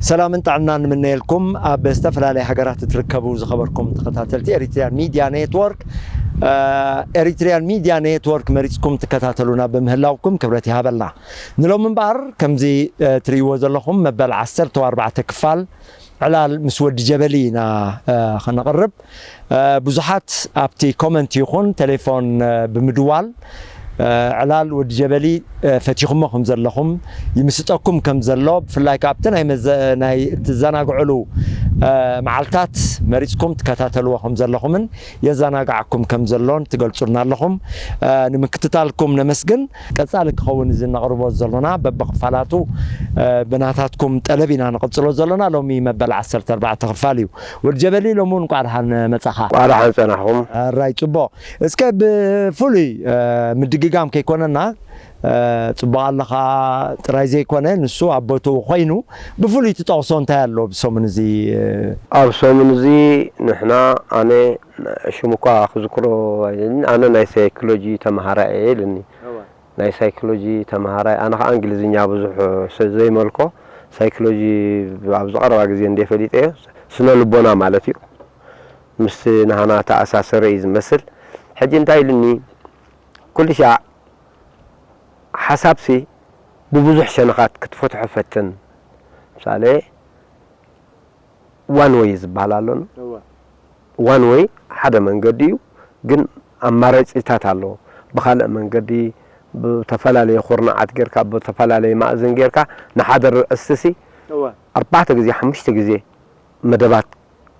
ሰላምን ጥዕናን ንምነየልኩም። ኣብ ዝተፈላለያ ሃገራት እትርከቡ ዝኸበርኩም ተኸታተልቲ ኤሪትሪያን ሚድያ ኔትወርክ፣ ኤሪትሪያን ሚድያ ኔትወርክ መሪጽኩም ትከታተሉና ብምህላውኩም ክብረት ይሃበልና። ንሎም እምበኣር ከምዚ ትርእይዎ ዘለኹም መበል ዓሰርተ ኣርባዕተ ክፋል ዕላል ምስ ወዲ ጀበሊ ኢና ከነቕርብ። ብዙሓት ኣብቲ ኮመንት ይኹን ቴሌፎን ብምድዋል ዕላል ወዲ ጀበሊ ፈቲኹሞ ከም ዘለኹም፣ ይምስጠኩም ከም ዘሎ፣ ብፍላይ ከኣ ኣብቲ ናይ መዘ- ናይ እትዘናግዕሉ መዓልታት መሪጽኩም ትከታተልዎ ከም ዘለኹምን የዘናግዓኩም ከም ዘሎን ትገልጹልና ኣለኹም። ንምክትታልኩም ነመስግን። ቀጻሊ ክኸውን እዚ ነቕርቦ ዘሎና በብኽፋላቱ ብናታትኩም ጠለብ ኢና ንቕጽሎ ዘሎና። ሎሚ መበል ዓሰርተ ኣርባዕተ ክፋል እዩ። ወዲ ጀበሊ ሎሚ እውን እንቋዕ ደሓን መጻኻ። እንቋዕ ደሓን ጸናሕኩም። ኣራይ ጽቡቕ። እስከ ብፍሉይ ምድግጋም ከይኮነና ጽቡቕ ኣለኻ ጥራይ ዘይኮነ ንሱ ኣብ ቦትኡ ኮይኑ ብፍሉይ ትጠቕሶ እንታይ ኣሎ ብሰሙን እዚ? ኣብ ሰሙን እዚ ንሕና ኣነ ሽሙ እኳ ክዝክሮ ኣይደልን። ኣነ ናይ ሳይኮሎጂ ተምሃራይ እየ ኢሉኒ። ናይ ሳይኮሎጂ ተምሃራይ፣ ኣነ ኸዓ እንግሊዝኛ ብዙሕ ዘይመልኮ፣ ሳይኮሎጂ ኣብዚ ቀረባ ግዜ እንደ ፈሊጠዮ፣ ስነ ልቦና ማለት እዩ። ምስቲ ናህና ተኣሳሰረ እዩ ዝመስል። ሕጂ እንታይ ኢሉኒ፣ ኩሉ ሻዕ ሓሳብሲ ብብዙሕ ሸነኻት ክትፈትሖ ፈትን። ምሳሌ ዋን ወይ ዝበሃል ኣሎና። ዋን ወይ ሓደ መንገዲ እዩ፣ ግን ኣማራጺታት ኣለዎ። ብኻልእ መንገዲ፣ ብተፈላለየ ኩርናዓት ጌርካ፣ ብተፈላለየ ማእዝን ጌርካ፣ ንሓደ ርእስቲሲ ኣርባዕተ ግዜ፣ ሓሙሽተ ግዜ መደባት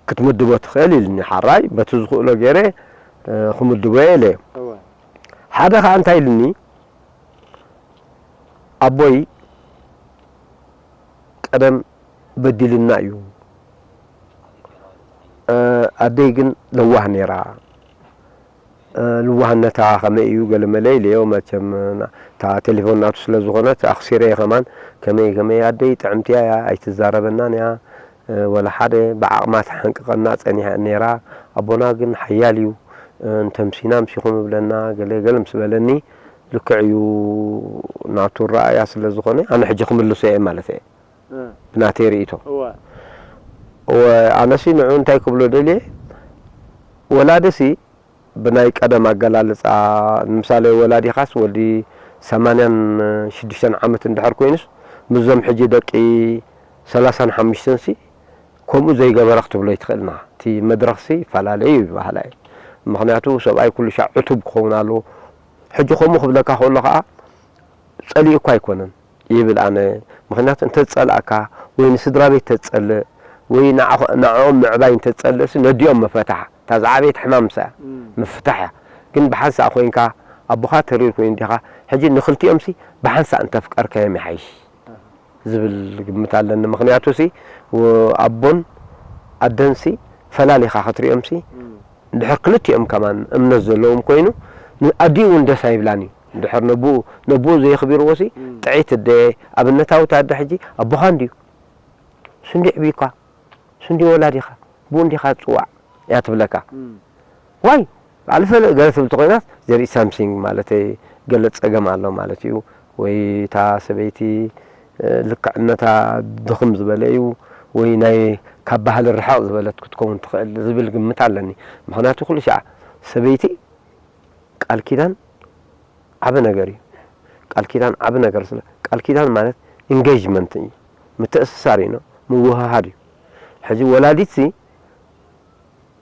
ክትምድቦ ትኽእል ኢሉኒ። ሓራይ በቲ ዝኽእሎ ገይረ ክምድቦ እየ ኢለ። ሓደ ኸዓ እንታይ ኢሉኒ፣ ኣቦይ ቀደም በዲልና እዩ። ኣደይ ግን ለዋህ ነይራ። ልዋህነታ ከመይ እዩ ገለመለ ኢለዮ። መቸም እታ ቴሌፎን ናቱ ስለ ዝኾነት ኣኽሲረ እየ ከማን። ከመይ ከመይ ኣደይ ጥዕምቲ እያ፣ ኣይትዛረበናን እያ። ወላ ሓደ ብዓቕማ ተሓንቅቐና ጸኒሓ ነይራ። ኣቦና ግን ሓያል እዩ። እንተምሲና ኣምሲኹም ይብለና፣ ገለ ገለ ምስ በለኒ፣ ልክዕ እዩ ናቱ ረኣያ ስለ ዝኾነ፣ ኣነ ሕጂ ክምልሶ እየ ማለት እየ። ብናተይ ርእይቶ። ኣነሲ ንዑ እንታይ ክብሎ ደልየ፣ ወላድሲ ብናይ ቀደም ኣገላልጻ፣ ንምሳሌ ወላዲኻስ ወዲ ሰማንያን ሽዱሽተን ዓመት እንድሕር ኮይኑስ፣ ምስዞም ሕጂ ደቂ ሰላሳን ሓሙሽተንሲ ከምኡ ዘይገበረ ክትብሎ ይትኽእልና። እቲ መድረኽሲ ይፈላለዩ እዩ በሃላይ። ምኽንያቱ ሰብኣይ ኩሉ ሻዕ ዕቱብ ክኸውን ኣለዎ። ሕጂ ከምኡ ክብለካ ከሎ ኸዓ ጸሊኡ እኳ ኣይኮነን ይብል ኣነ። ምኽንያቱ እንተ ዝጸልኣካ ወይ ንስድራ ቤት ተዝጸልእ ወይ ንዓኹ-፣ ንዕኦም ምዕባይ እንተ ዝጸልእሲ ነዲኦም ምፈታሕ። እታ ዝዓበየት ሕማም ንሳ እያ። ምፍታሕ እያ። ግን ብሓንሳእ ኮይንካ ኣቦኻ ተሪር ኮይኑ እንዲኻ፣ ሕጂ ንኽልቲኦምሲ ብሓንሳእ እንተፍቀርካዮም ይሓይሽ። ዝብል ግምት ኣለኒ። ምኽንያቱሲ፣ ወ-፣ ኣቦን ኣደንሲ ፈላሊኻ ክትሪኦምሲ፣ እንድሕር ክልቲኦም ከማን እምነት ዘለዎም ኮይኑ፣ ን-፣ ኣዲኡ እውን ደስ ኣይብላን እዩ። እንድሕር ነብኡ፣ ነብኡ ዘየኽቢርዎሲ፣ ጥዒት እደ፣ ኣብነታዊ እታ ኣደ ሕጂ፣ ኣቦኻ እንድዩ፣ ስንዲ ዕብዩካ፣ ስንዲ ወላዲኻ፣ ብኡ እንዲኻ ትጽዋዕ እያ ትብለካ። ዋይ፣ ባዕሉ ፈለ-፣ ገለ ትብል ተኾይናስ፣ there is something ማለተይ፣ ገለ ጸገም ኣሎ ማለት እዩ። ወይ እታ ሰበይቲ፣ እ፣ ልክዕነታ ድኽም ዝበለ እዩ፣ ወይ ናይ ካብ ባህሊ ርሕቕ ዝበለት ክትከውን ትኽእል ዝብል ግምት ኣለኒ። ምኽንያቱ ኩሉ ሻዕ ሰበይቲ ቃል ኪዳን ዓቢ ነገር እዩ። ቃል ኪዳን ዓቢ ነገር ስለ፣ ቃል ኪዳን ማለት ኢንጌጅመንት እዩ፣ ምትእስሳር እዩ፣ ምውህሃድ እዩ። ሕጂ ወላዲትሲ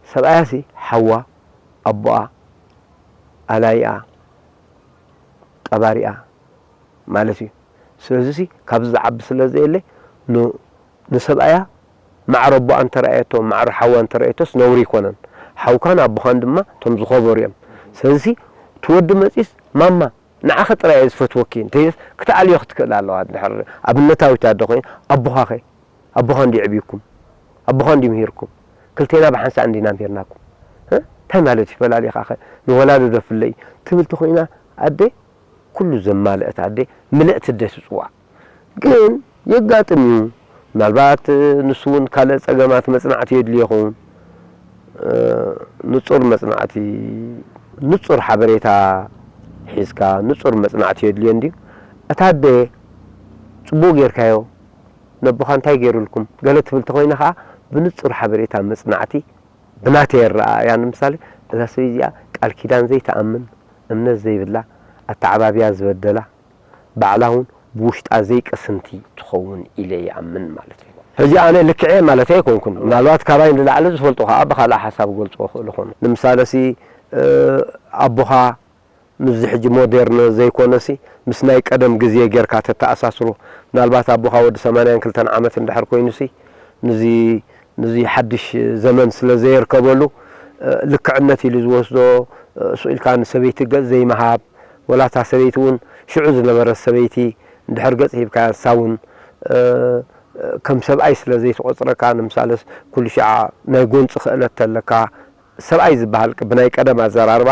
ሰብኣያሲ ሓዋ፣ ኣቦኣ፣ ኣላይኣ፣ ቀባሪኣ ማለት እዩ። ስለዚሲ ካብዚ ዝዓቢ ስለ ዘየለ ን-፣ ንሰብኣያ ማዕረ ኣቦኣ እንተረኣየቶ፣ ማዕረ ሓዋ እንተረኣየቶስ ነውሪ ኣይኮነን። ሓውካን ኣቦኻን ድማ እቶም ዝኸበሩ እዮም። ስለዚሲ ትወዲ መጺስ ማማ ንዓኺ ጥራይ እየ ዝፈትወኪ እንተይልስ ክትኣልዮ ክትክእል ኣለዋ። ድሕር ኣብነታዊት ኣደ ኮይና ኣቦኻኸ ኣቦኻ እንዲ ዕብይኩም ኣቦኻ እንዲ ምሂርኩም ክልቴና ብሓንሳእ እንዲና ምሂርናኩም እንታይ ማለት እዩ ፈላሊኻኸ ንወላዶ ደፍለይ ትብል ተኮይና ኣደ ኩሉ ዘማልአት ኣደ ምልእቲ ኣደ ትጽዋዕ። ግን የጋጥም እዩ። ምናልባት ንሱ እውን ካልእ ጸገማት መጽናዕቲ የድልዮ ይኸውን። ንጹር መጽናዕቲ፣ ንጹር ሓበሬታ ሒዝካ ንጹር መጽናዕቲ የድልዮ እንድዩ። እታ ኣደ ጽቡቕ ጌርካዮ፣ ነቦኻ እንታይ ገይሩልኩም ገለ ትብል ተኾይነ ኸዓ ብንጹር ሓበሬታ መጽናዕቲ ብናተይ ኣረኣእያ ንምሳሌ እዛ ሰበይቲ እዚኣ ቃል ኪዳን ዘይትኣምን እምነት ዘይብላ ኣተዓባብያ ዝበደላ ባዕላ እውን ብውሽጣ ዘይቅስንቲ ትኸውን ኢለ ይኣምን ማለት እዩ። ሕጂ ኣነ ልክዕ እየ ማለተይ ኣይኮንኩን። ምናልባት ካባይ ንላዕሊ ዝፈልጡ ከዓ ብካልእ ሓሳብ ክገልፅዎ ይኽእሉ ይኾኑ። ንምሳለሲ ኣቦኻ ምስዚ ሕጂ ሞዴርን ዘይኮነሲ ምስ ናይ ቀደም ግዜ ጌርካ ተተኣሳስሮ ምናልባት ኣቦኻ ወዲ ሰማንያን ክልተን ዓመት እንድሕር ኮይኑሲ ንዚ ንዚ ሓድሽ ዘመን ስለ ዘየርከበሉ ልክዕነት ኢሉ ዝወስዶ ስኢልካ ንሰበይቲ ገፅ ዘይምሃብ ወላ እታ ሰበይቲ እውን ሽዑ ዝነበረት ሰበይቲ እንድሕር ገፅ ሂብካያ ንሳ እውን ከም ሰብኣይ ስለ ዘይትቆፅረካ ንምሳለስ ኩሉ ሻዓ ናይ ጎንፂ ክእለት ተለካ ሰብኣይ ዝበሃል ብናይ ቀደም ኣዘራርባ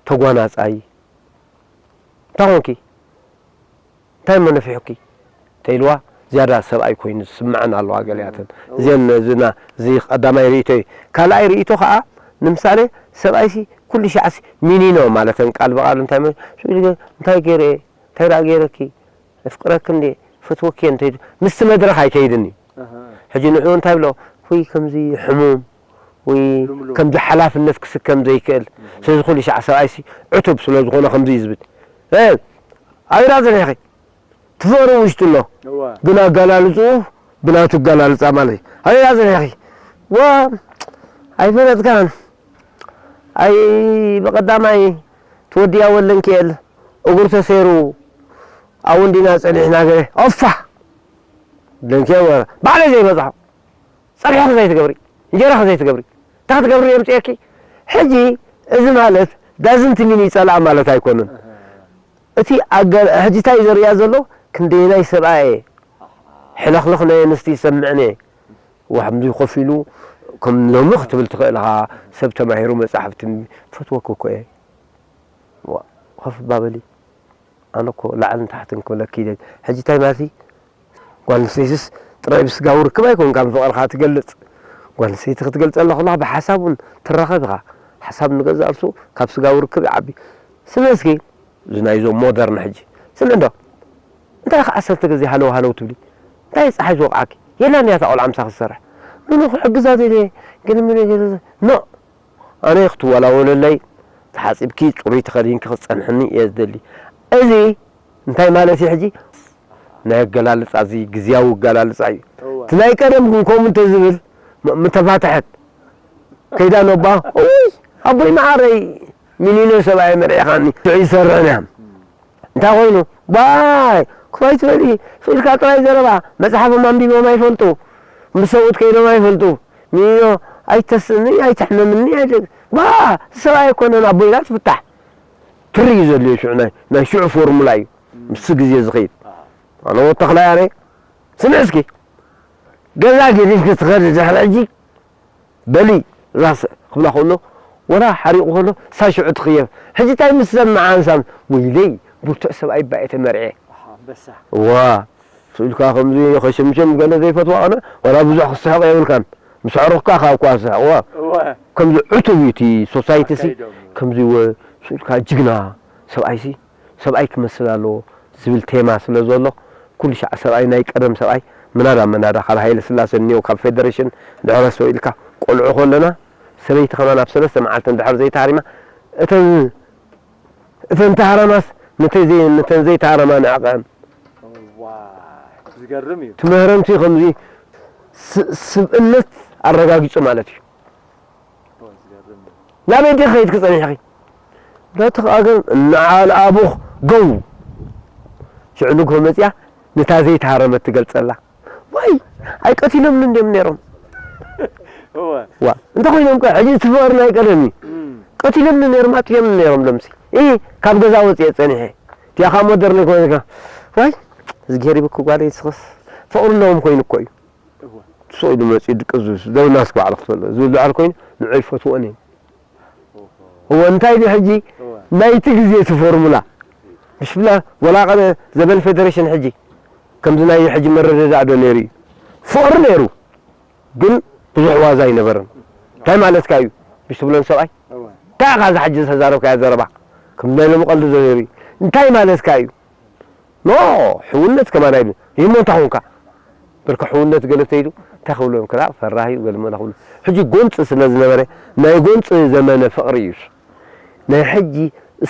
ተጓናፃይ እንታይ ኮንኪ እንታይ እሞ ነፊሑኪ ተይልዋ ዝያዳ ሰብኣይ ኮይኑ ዝስምዐን ኣለዋ ገሊኣተን እዚን ዝና እዚ ቀዳማይ ርእቶ እዩ ካልኣይ ርእቶ ከዓ ንምሳሌ ሰብኣይሲ ኩሉ ሻዕሲ ሚኒኖ ማለተን ቃል ብቃል እንታይ እንታይ ገይረ እንታይ ደኣ ገይረኪ እፍቅረኪ እንዴ ፈትወኪ እንተ ምስቲ መድረኽ ኣይከይድን እዩ ሕጂ ንዑ እንታይ ብሎ ወይ ከምዚ ሕሙም ወይ ከምዚ ሓላፍነት ክስከም ዘይክእል ስለዚ ኩሉ ሻዕ ሰብኣይሲ ዕቱብ ስለ ዝኾነ ከምዚ እዩ ዝብል ኣይ ራዘን ያኺ ትፈሩ ውሽጡ ኣሎ ግን ኣጋላልፁ ብናቱ ኣጋላልፃ ማለት እዩ ኣይ ራዘን ያኺ ዋ ኣይፈለጥካን ኣይ ብቐዳማይ ትወድያ ወለን ክኤል እግሩ ተሰይሩ ኣውን ዲና ፀኒሕና ገለ ኦፋ ደንኬ ባዕለይ ዘይበፅሖ ፀብሒ ከ ዘይትገብሪ እንጀራ ከ ዘይትገብሪ እንታይ ክትገብሪ የምፅየኪ ሕጂ እዚ ማለት ዳዝንት ሚን ይፀልኣ ማለት ኣይኮነን እቲ ሕጂ እንታይ ዘርእያ ዘሎ ክንደየናይ ሰብኣየ ሕለኽልኽ ናይ ኣንስቲ ይሰምዕን እየ ዋሕምዚ ኮፍ ኢሉ ከም ሎሚ ክትብል ትኽእል ኢኻ ሰብ ተማሂሩ መፅሓፍቲ ፈትወኪ እኮ እየ ኮፍ ባበሊ ኣነ እኮ ላዕልን ታሕትን ክብለኪ ኢለ ሕጂ እንታይ ማለት እዩ ጓል ኣንስተይትስ ጥራይ ብስጋዊ ርክብ ኣይኮንካን ፍቕርኻ ትገልጽ ጓል ኣንስተይቲ ክትገልጸላ ከለኻ ብሓሳብ እውን ትራኸብ ኢኻ ሓሳብ ንገዛእ ርእሱ ካብ ስጋዊ ርክብ ይዓቢ ስምዒ እስኪ እዚ ናይዞም ሞደርን ሕጂ ስምዒ እንዶ እንታይ ኢኻ ዓሰርተ ግዜ ሃለው ሃለው ትብሊ እንታይ ፀሓይ ዝወቕዓኪ የላን እያ እታ ቆልዓ ምሳኺ ትሰርሕ ምኑ ክሕግዛ ደልየ ግን ምኑ ኖ ኣነ ክትወላወለለይ ተሓፂብኪ ፅሩይ ተኸዲንኪ ክትፀንሕኒ እየ ዝደሊ። እዚ እንታይ ማለት እዩ ሕጂ? ናይ ኣገላልፃ እዚ ግዝያዊ ኣገላልፃ እዩ። እቲ ናይ ቀደም ግን ከምኡ እንተዝብል ምተፋተሐት ከይዳ ነባ ውይ ኣቦይ መዓረይ ሚኒኖ ሰብኣየ መርዒኻኒ ሽዑ ይሰርሕን እያ። እንታይ ኮይኑ ዋይ ክፋይ ትበሊ ስኢልካ ጥራይ ዘረባ መፅሓፎም ኣንቢቦም ኣይፈልጡ ምስ ሰብኡት ከይዶም ኣይፈልጡ ሚኒኖ ኣይተስእንኒ ኣይተሕመምኒ ኣይደ ዋ ሰብኣይ ኣይኮነን ኣቦይና ትፍታሕ ትሪ እዩ ዘድልዮ ሽዑ ናይ ናይ ሽዑ ፎርሙላ እዩ ምስ ግዜ ዝኸይድ ኣነ ወተኽላይ ኣነ ስምዕ እስኪ ገዛ ገዲፍኪ ትኸዲ ድሕሪ ሕጂ በሊ ራስ ክብላ ከሎ ወላ ሓሪቑ ከሎ ሳሽዑ ትኽየፍ ሕጂ እንታይ ምስ ሰብ መዓንሳም ወይለይ ብርቱዕ ሰብኣይ ባየ ተመርዐ ዋ ስኢልካ ከምዚ ከሸምሸም ገለ ዘይፈትዋ ኣነ ዋላ ብዙሕ ክስሕቕ የብልካን ምስ ኣዕሩኽካ ካብ እኳ ስሕቕዋ ከምዚ ዕቱብ እዩ እቲ ሶሳይቲ ሲ ከምዚ ወ ስኢልካ ጅግና ሰብኣይ ሲ ሰብኣይ ክመስል ኣለዎ ዝብል ቴማ ስለ ዘሎ ኩሉ ሻዕ ሰብኣይ ናይ ቀደም ሰብኣይ ምናዳ ምናዳ ካብ ሃይለ ስላሰ እኒኦ ካብ ፌደሬሽን ድሕረ ሰው ኢልካ ቆልዑ ከለና ሰበይቲ ከማን ኣብ ሰለስተ መዓልቲ እንድሕር ዘይተሃሪማ እተን እተን ተሃረማስ ነተን ዘይተሃረማ ንዕቐን ዝገርም እዩ ትምህረምቲ ከምዚ ስብእነት ኣረጋጊፁ ማለት እዩ ናበይ ዲኺ ከይድኪ ጸኒሕኺ? ዳቲ ከኣ ግን እንዓል ኣቡኽ ገው ሽዑ ንግሆ መጺኣ ነታ ዘይተሃረመት ትገልጸላ። ዋይ ኣይቀቲሎምኒ እንድዮም ነይሮም። ዋ እንተ ኮይኖም ከ ሕጂ እቲ ፍቕሪ ናይ ቀደም እዩ። ቀቲሎምኒ ነይሮም ኣጥፊኦምኒ ነይሮም ሎምሲ። ኢ ካብ ገዛ ወፅየ ፀኒሐ። እቲኣ ካብ ሞደርን ኮይንካ፣ ዋይ፣ እዝግሄር ይብክ ጓለይ፣ ንስኽስ ፍቕሪ ኣለዎም ኮይኑ እኮ እዩ። እወ። ሱቕ ኢሉ መፂኡ ድቅስ ዝብል፣ ደው እናስኩ ባዕሉ ክትበሎ ዝብል ዳዕሮ ኮይኑ፣ ንዑ ይፈትዎን እዩ። እወ፣ እንታይ ድዩ ሕጂ? እወ። ናይቲ ግዜ እቲ ፎርሙላ። ብሽብላ፣ ወላ ቀደ ዘበን ፌደሬሽን ሕጂ፣ ከምዚ ናይ ሕጂ መረዳዳእ ዶ ነይሩ እዩ? ፍቕሪ ነይሩ፣ ግን ብዙሕ ዋዛ ኣይነበረን። እንታይ ማለትካ እዩ? ብሽ ትብሎን ሰብኣይ? እወ። እንታይ ኢኻ እዚ ሕጂ ዝተዛረብካዮ ዘረባ? ከም ናይ ሎሚ ቀልዲ ዶ ነይሩ እዩ? እንታይ ማለትካ እዩ? ኖ፣ ሕውነት ከማን ኣይብልን። ይህሞ እንታይ ኾንካ? በልካ ሕውነት ገለ ተይሉ እንታይ ክብሎ እዮም? ክላ ፈራህ እዩ፣ ገለ መለ ክብሎ። ሕጂ ጎንፂ ስለ ዝነበረ፣ ናይ ጎንፂ ዘመነ ፍቕሪ እዩ። ናይ ሕጂ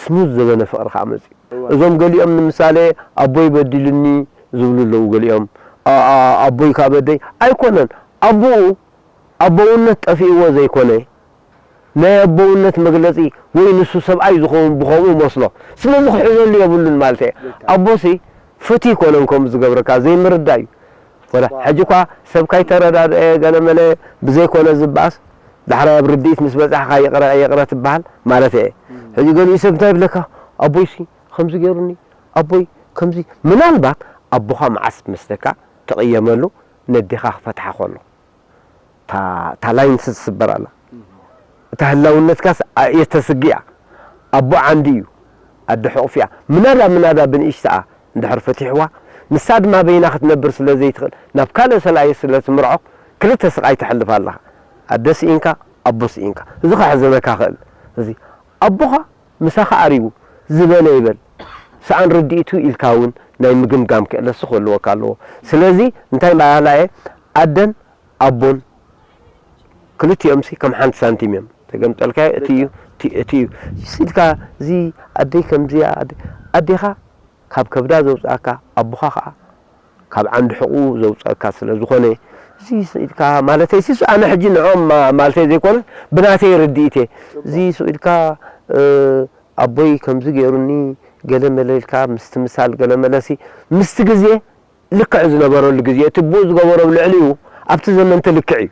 ስሙዝ ዘበነ ፍቕሪ ከዓ መፅዩ። እዞም ገሊኦም ንምሳሌ፣ ኣቦይ በዲሉኒ ዝብሉ ኣለዉ ገሊኦም። ኣ-፣ ኣ-፣ ኣቦይ ካብ ኣደይ ኣይኮነን። ኣቦኡ ኣቦውነት ጠፊእዎ ዘይኮነ፣ ናይ ኣቦውነት መግለጺ ወይ ንሱ ሰብኣይ ዝኸውን ብኸምኡ መስሎ። ስለዚ ክሕዘሉ የብሉን ማለት እየ። ኣቦሲ ፍትህ ኣይኮነን ከምኡ ዝገብረካ፣ ዘይምርዳእ እዩ። ወላ ሕጂ እኳ ሰብ ካይተረዳድአ ገለመለ ብዘይኮነ ዝበኣስ፣ ዳሕራይ ኣብ ርድኢት ምስ በጻሕካ ይቕረ፣ ይቕረ ትበሃል ማለት እየ። ሕጂ ገሊኡ ሰብ እንታይ ይብለካ? ኣቦይሲ ከምዚ ገይሩኒ፣ ኣቦይ ከምዚ፣ ምናልባት ኣቦኻ መዓስ መስለካ ትቕየመሉ፣ ነዴኻ ክፈትሓ ከሎ። እታ፣ እታ ላይን ትስበር ኣላ። እታ ህላውነትካስ ኣ-፣ እየ ተስግእ እያ። ኣቦ ዓንዲ እዩ። ኣደ ሕቑፍ እያ። ምናዳ ምናዳ ብንእሽተኣ እንድሕር ፈቲሕዋ፣ ንሳ ድማ በይና ክትነብር ስለ ዘይትኽእል፣ ናብ ካልእ ሰብኣይ ስለ ትምርዖ፣ ክልተ ስቓይ ተሕልፍ ኣለኻ። ኣደ ስኢንካ፣ ኣቦ ስኢንካ። እዚ ከሕዝነካ ክእል። እዚ ኣቦኻ ምሳኻ ኣሪጉ ዝበለ ይበል። ሰኣን ርድኢቱ ኢልካ እውን ናይ ምግምጋም ክእለትሲ ክህልወካ ኣለዎ። ስለዚ እንታይ በሃላ እየ፣ ኣደን ኣቦን ክልቲኦምሲ ከም ሓንቲ ሳንቲም እዮም። ተገምጠልካዮ እቲ እዩ፣ እቲ፣ እቲ እዩ። እዚ ኢልካ፣ እዚ ኣደይ ከምዚ እያ፣ ኣደ-፣ ኣዴኻ ካብ ከብዳ ዘውፅኣካ፣ ኣቦኻ ከዓ ካብ ዓንዲ ሕቑ ዘውፅኣካ ስለ ዝኾነ፣ እዚ ኢልካ ማለተይ ሲ፣ ኣነ ሕጂ ንዕኦም ማ-፣ ማለተይ ዘይኮነስ ብናተይ ርድኢት እየ። እዚ ስቕ ኢልካ፣ እ፣ ኣቦይ ከምዚ ገይሩኒ ገለ መለ ኢልካ ምስቲ ምሳል ገለ መለሲ ምስቲ ግዜ ልክዕ ዝነበረሉ ግዜ፣ እቲ ብኡ ዝገበሮ ኣብ ልዕሊኡ ኣብቲ ዘመን እቲ ልክዕ እዩ።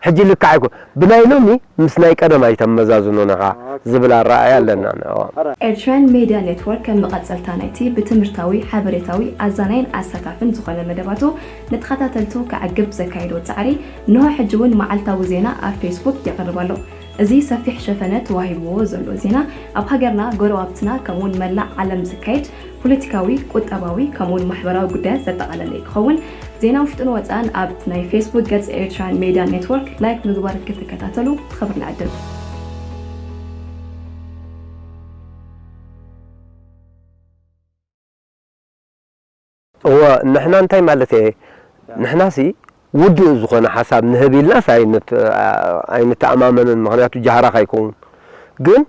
ሕጂ ልክዕ ኣይኮ-፣ ብናይ ሎሚ ምስ ናይ ቀደም ኣይተመዛዝኖን ኢኻ ዝብል ኣረኣእያ ኣለና ንዕኦም። ኤርትራውያን ሜድያ ኔትወርክ ከም መቐጸልታ ናይቲ ብትምህርታዊ፣ ሓበሬታዊ፣ ኣዛናይን ኣሳታፍን ዝኾነ መደባቱ ንተኸታተልቱ ከዕግብ ዘካየዶ ጻዕሪ፣ እንሆ ሕጂ እውን መዓልታዊ ዜና ኣብ ፌስቡክ የቕርብ ኣሎ። እዚ ሰፊሕ ሸፈነ ተዋሂብዎ ዘሎ ዜና፣ ኣብ ሃገርና፣ ጎረባብትና፣ ከምኡውን መላእ ዓለም ዝካየድ ፖለቲካዊ፣ ቁጠባዊ፣ ከምኡውን ማሕበራዊ ጉዳያት ዘጠቓለለ እዩ ክኸውን። ዜና ውሽጥን ወጻእን ኣብ ናይ ፌስቡክ ገጽ ኤርትራን ሜድያ ኔትወርክ ላይክ ምግባር ክትከታተሉ ብኽብሪ ንዕድም። እወ፣ ንሕና እንታይ ማለት እየ? ንሕናሲ ውዱእ ዝኾነ ሓሳብ ንህብ ኢልናስ ኣይንት-፣ ኣይንተኣማመንን፣ ምኽንያቱ ጃህራ ከይከውን። ግን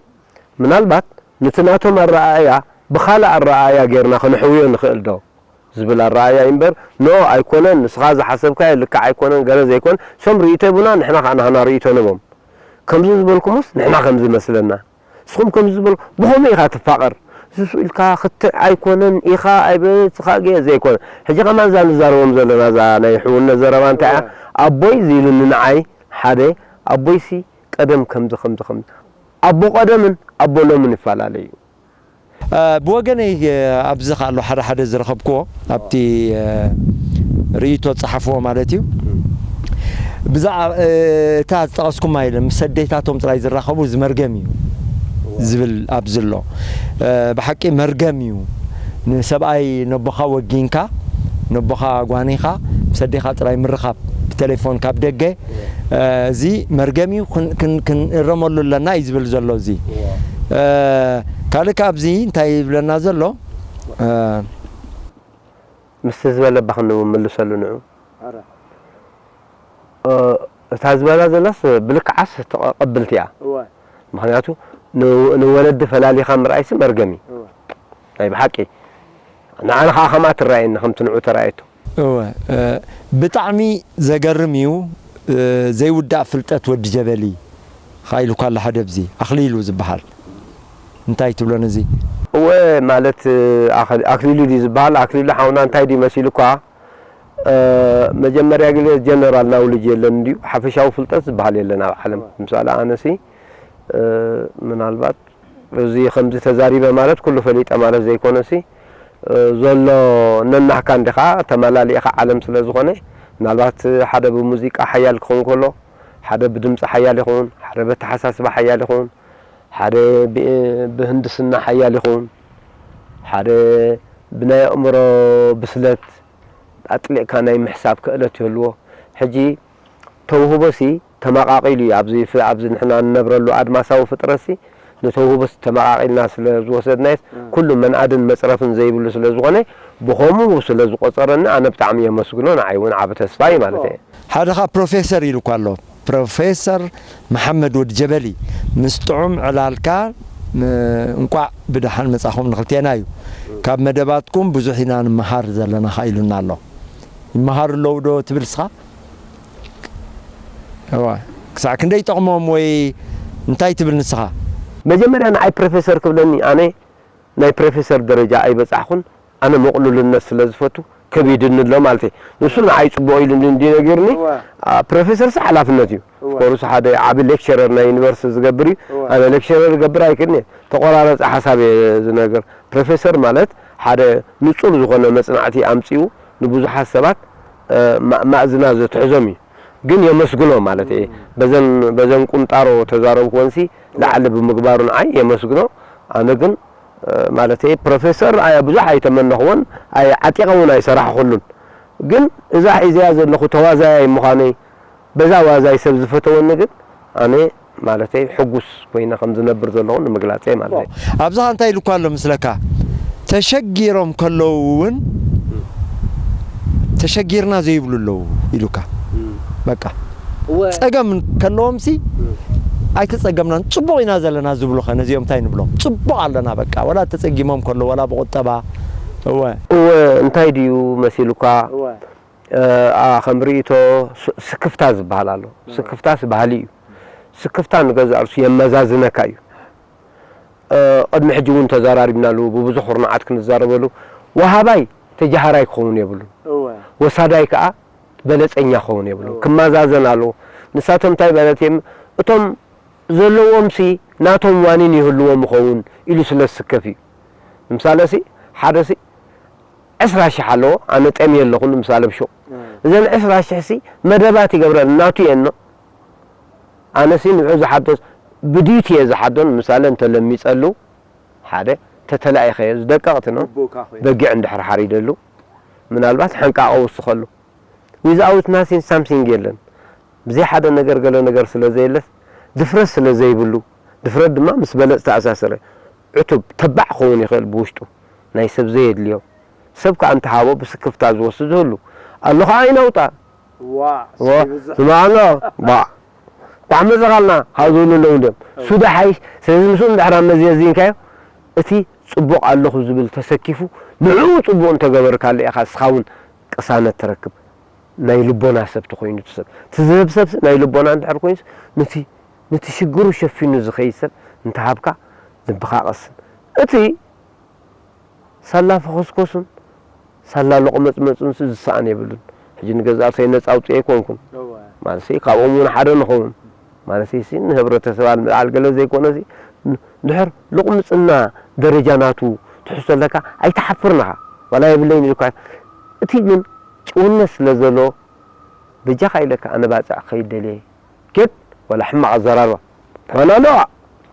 ምናልባት ነቲ ናቶም ኣረኣእያ ብኻልእ ኣረኣእያ ጌርና ከነሕውዮ ንኽእል ዶ ዝብል ኣረኣእያ እዩ እምበር፣ ኖ ኣይኮነን፣ ንስኻ ዝሓሰብካዮ ልክዕ ኣይኮነን፣ ገለ ዘይኮን፣ እሶም ርእይቶ ይቡና፣ ንሕና ኸዓ ናህና ርእይቶ ንህቦም። ከምዚ ዝበልኩምስ ንሕና ከምዚ መስለና። ንስኹም ከምዚ ዝበልኩ፣ ብኸመይ ኢኻ ትፋቐር? ሱስ ኢልካ ክትዕ ኣይኮነን፣ ኢኻ ኣይበ-፣ ስኻ ገ-፣ ዘይኮነ። ሕጂ ከማን እዛ ንዛረቦም ዘለና፣ እዛ ናይ ሕውነት ዘረባ እንታይ እያ? እወ። ኣቦይ እዚ ኢሉኒ ንዓይ፣ ሓደ፣ ኣቦይሲ ቀደም ከምዚ፣ ከምዚ፣ ከምዚ። ኣቦ ቀደምን ኣቦ ሎምን ይፈላለዩ። እ፣ ብወገነይ፣ እ፣ ኣብዚ ከ ኣሎ ሓደ ሓደ ዝረኸብክዎ ኣብቲ፣ እ፣ ርእይቶ ዝጸሓፍዎ ማለት እዩ። ብዛዕባ፣ እ፣ እታ ዝጠቐስኩማ ኢለ ምስ ኣዴታቶም ጥራይ ዝራኸቡ እዚ መርገም እዩ ዝብል ኣብዚ ኣሎ። እ፣ ብሓቂ መርገም እዩ። ንሰብኣይ ነቦኻ ወጊንካ፣ ነቦኻ ጓኒኻ፣ ምስ ኣዴኻ ጥራይ ምርኻብ ብቴሌፎን ካብ ደገ፣ እ፣ እዚ መርገም እዩ፣ ክን-፣ ክን-፣ ክንእረመሉ ኣለና እዩ ዝብል ዘሎ እዚ። እ፣ ካልእ ካብዚ እንታይ ይብለና ዘሎ? እ፣ ምስቲ ዝበለ እባ ክንምልሰሉ ንዑ። ኣረ። እ፣ እታ ዝበላ ዘላስ ብልክዓስ ተቐ-፣ ቀብልቲ እያ። እወ። ምኽንያቱ ን-፣ ንወለዲ ፈላሊኻ ምርኣይሲ መርገም እዩ። እወ። ናይ ብሓቂ። ንዓና ኸዓ ከምኣ ትረኣየኒ፣ ከምቲ ንዑ ተራእየቶ። እወ፣ እ፣ ብጣዕሚ ዘገርም እዩ። እ፣ ዘይውዳእ ፍልጠት ወዲ ጀበሊ። ኸ ኢሉካ ኣሎ ሓደ ኣብዚ፣ ኣኽሊሉ ዝበሃል። እንታይ ትብሎ ነዚ? እወ፣ ማለት፣ ኣኽ-፣ ኣኽሊሉ ድዩ ዝበሃል? ኣኽሊሉ ሓውና እንታይ ድዩ መሲሉካ? እ፣ መጀመርያ ግዜ ጀነራል ናውልጅ የለን ድዩ? ሓፈሻዊ ፍልጠት ዝበሃል የለን ኣብ ዓለም። ምሳሌ ኣነሲ፣ እ፣ ምናልባት እዚ ከምዚ ተዛሪበ ማለት ኩሉ ፈሊጠ ማለት ዘይኮነሲ፣ እ፣ ዘሎ ነናህካ እንዲኻ ተመላሊእኻ ዓለም ስለ ዝኾነ፣ ምናልባት ሓደ ብሙዚቃ ሓያል ክኸውን ከሎ፣ ሓደ ብድምፂ ሓያል ይኸውን፣ ሓደ በተሓሳስባ ሓያል ይኸውን፣ ሓደ ብ-፣ ብህንድስና ሓያል ይኸውን፣ ሓደ ብናይ ኣእምሮ ብስለት ኣጥሊቕካ ናይ ምሕሳብ ክእለት ይህልዎ። ሕጂ ተውህቦሲ ተመቓቒሉ እዩ። ኣብዚ ፍ-፣ ኣብዚ ንሕና እንነብረሉ ኣድማሳዊ ፍጥረትሲ ንተውህቦስ ተመቓቒልና ስለ ዝወሰድናዮስ፣ እም። ኩሉ መንኣድን መጽረፍን ዘይብሉ ስለ ዝኾነ፣ ብኸምኡ ስለ ዝቖጸረኒ ኣነ ብጣዕሚ የመስግኖ፣ ንዓይ እውን ዓቢ ተስፋ እዩ ማለት እየ። ሓደ ኸኣ ፕሮፌሰር ኢሉ እኳ ኣሎ። ፕሮፌሰር መሓመድ ወዲ ጀበሊ፣ ምስ ጥዑም ዕላልካ፣ ም-፣ እንቋዕ ብደሓን መጻኹም ንኽልቴና እዩ። ካብ መደባትኩም ብዙሕ ኢና ንምሃር ዘለና ኸኣ ኢሉና ኣሎ። ይመሃሩ ኣለዉ ዶ ትብል ንስኻ? እዋ፣ ክሳዕ ክንደይ ይጠቕሞም ወይ እንታይ ትብል ንስኻ? መጀመርያ ንዓይ ፕሮፌሰር ክብለኒ፣ ኣነ ናይ ፕሮፌሰር ደረጃ ኣይበጻሕኩን። ኣነ ምቕሉልነት ስለ ዝፈቱ ከቢድኒ ኣሎ ማለት እዩ። ንሱ ንዓይ ጽቡቕ ኢሉ እንዲ፣ እንዲ ነጊርኒ፣ እዋ። ኣ፣ ፕሮፌሰርስ ሓላፍነት እዩ። እዋ። ኦፍኮርስ ሓደ ዓቢ ሌክቸረር ናይ ዩኒቨርሲቲ ዝገብር እዩ። እዋ። ኣነ ሌክቸረር ዝገብር ኣይክእልን እየ። ተቆራረጸ ሓሳብ እየ ዝነግር። ፕሮፌሰር ማለት ሓደ ንጹር ዝኾነ መጽናዕቲ ኣምጺኡ ንብዙሓት ሰባት፣ እ፣ ማ-፣ ማእዝና ዘትሕዞም እዩ። ግን የመስግኖ ማለት እየ። እም። በዘን፣ በዘን ቁንጣሮ ተዛረብኩወንሲ ላዕሊ ብምግባሩ ንዓይ የመስግኖ። ኣነ ግን፣ እ፣ ማለተይ ፕሮፌሰር ኣየ ብዙሕ ኣይተመነኽዎን፣ ኣየ ዓጢቐ እውን ኣይሰራሕኹሉን። ግን እዛ ሒዘያ ዘለኹ ተዋዛያይ ምዃነይ፣ በዛ ዋዛይ ሰብ ዝፈተወኒ ግን ኣነ ማለተይ ሕጉስ ኮይነ ከም ዝነብር ዘለኹ ንምግላጸይ ማለት እዩ። ኣብዛ እንታይ ኢሉ እኳ ኣሎ ምስለካ? ተሸጊሮም ከለዉ እውን ተሸጊርና ዘይብሉ ኣለዉ ኢሉካ። እም። በቃ። እወ። ጸገም ከለዎም ሲ እም። ኣይተጸገምናን፣ ጽቡቕ ኢና ዘለና ዝብሉ ኸ ነዚኦም እንታይ ንብሎም? ጽቡቕ ኣለና በቃ። ወላ ተጸጊሞም ከለዉ፣ ወላ ብቁጠባ። እወ። እወ፣ እንታይ ድዩ መሲሉካ? እወ። እ፣ ኣ፣ ከም ርእይቶ ስ-፣ ስክፍታ ዝበሃል ኣሎ። እወ። ስክፍታስ ባህሊ እዩ። ስክፍታ ንገዛእ ርእሱ የመዛዝነካ እዩ። እ፣ ቅድሚ ሕጂ እውን ተዘራሪብናሉ፣ ብብዙሕ ኩርናዓት ክንዛረበሉ። ወሃባይ ተጃሃራይ ክኸውን የብሉን። እወ። ወሳዳይ ከኣ በለጸኛ ክኸውን የብሉን። እወ። ክመዛዘን ኣለዎ። ንሳቶም እንታይ ማለት እዮም? እቶም ዘለዎምሲ ናቶም ዋኒን ይህልዎም ይኸውን ኢሉ ስለ ዝስከፍ እዩ። ንምሳለሲ፣ ሓደሲ ዕስራ ሽሕ ኣለዎ፣ ኣነ ጠምየ ኣለኹ፣ ንምሳለ ብሹቕ። እወ። እዘን ዕስራ ሽሕሲ መደባት ይገብረን፣ ናቱ እየን። ኣነሲ ንዑ ዝሓዶስ ብድዩት እየ ዝሓዶን፣ ምሳለ እንተ ለሚጸሉ፣ ሓደ፣ ተተላኢኸዮ፣ ዝደቀቕቲ ነው። ኣቦካ ኮይነ። በጊዕ እንድሕር ሓሪደሉ፣ ምናልባት ሓንቃቕ ወስኸሉ። ዊዝኣውት ናሲንግ ሳምሲንግ የለን። ብዘይ ሓደ ነገር ገለ ነገር ስለ ዘየለስ፣ ድፍረት ስለ ዘይብሉ፣ ድፍረት ድማ ምስ በለጽ ተኣሳሰረ። ዕቱብ፣ ተባዕ ክኸውን ይኽእል ብውሽጡ፣ ናይ ሰብ ዘየድልዮ። ሰብ ከኣ እንተሃቦ ብስክፍታ ዝወስድ ዝህሉ። ኣሎ ኸኣ ኣይነውጣ። ዋ፣ ዋ፣ እስኪ ብዛ- ስማዕ ኣሎ። ባ። ኳዕ መዘኻልና፣ ካብ ዝብሉ ኣለዉ እንድዮም። እው። ሱዳ ሓይሽ፣ ስለዚ ምስኡ እንድሕር ኣመዚዚንካዮ፣ እቲ ጽቡቕ ኣለኹ ዝብል ተሰኪፉ፣ ንዕኡ ጽቡቕ እንተገበርካሉ ኢኻ፣ እስኻ እውን ቅሳነት ትረክብ። ናይ ልቦና ሰብ ተኾይኑ እቲ ሰብ። እቲ ዝህብ ሰብሲ ናይ ልቦና እንድሕር ኮይኑስ፣ ነቲ፣ ነቲ ሽግሩ ሸፊኑ ዝኸይድ ሰብ እንተሃብካ፣ ልብኻ ቀስን። እቲ ሳላ ፈኾስኮሱን ሳላ ሎቕመጽመጹንሲ ዝሰኣን የብሉን። ሕጂ ንገዛእ ርእሰይ ነጻ ኣውጺኤ ኣይኮንኩን። እወ። ማለትሲ ካብኦም እውን ሓደ ንኸውን። ማለትሲ ንህብረተሰብ ኣልምልዓል ገለ ዘይኮነሲ፣ ን-፣ እንድሕር ሎቕምጽና ደረጃ ናቱ ትሕዝቶ ኣለካ፣ ኣይትሓፍርን ኢኻ። ዋላ የብለይን ኢልካ። እቲ ግን ጭውነት ስለ ዘሎ፣ በጃኻ ኢለካ ኣነ ባጽዕ ክኸይድ ደልየ። ጌት ዋላ ሕማቕ ኣዘራርባ። ተመናነዋ።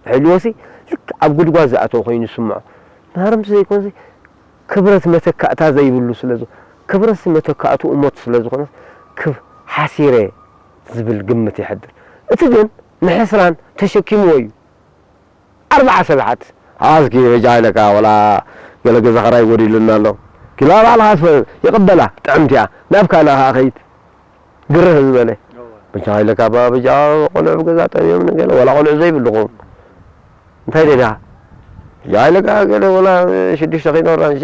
ሕልዎሲ ልክ ኣብ ጉድጓድ ዝኣተወ ኮይኑ ይስምዖ። ማርምሲ ዘይኮንሲ ክብረት መተካእታ ዘይብሉ ስለ ዝኮ-፣ ክብረትሲ መተካእትኡ ሞት ስለ ዝኾነ ክብ-፣ ሓሲረ ዝብል ግምት ይሕድር። እቲ ግን ንሕስራን ተሸኪምዎ እዩ። ኣርብዓ ሰብ ይሓት። ኣስኪ በጃ ኢለካ ዋላ ገለ ገዛ ኸራይ ጎዲሉና ኣሎ። ኪላ ባዕልኻ ትፈ-፣ ይቕበላ፣ ጥዕምቲ እያ። ናብ ካልእ ኸዓ ኸይድ። ግርህ ዝበለ። እወ። በጃ ኢለካ ባ-፣ በጃ ቆልዑ ብገዛ ጠምዮም ንገለ፣ ዋላ ቆልዑ ዘይብሉ ኸውን። እንታይ ደዳ? በጃ ኢለካ ገለ ዋላ ሽዱሽተ ኪሎ ራንሺ፣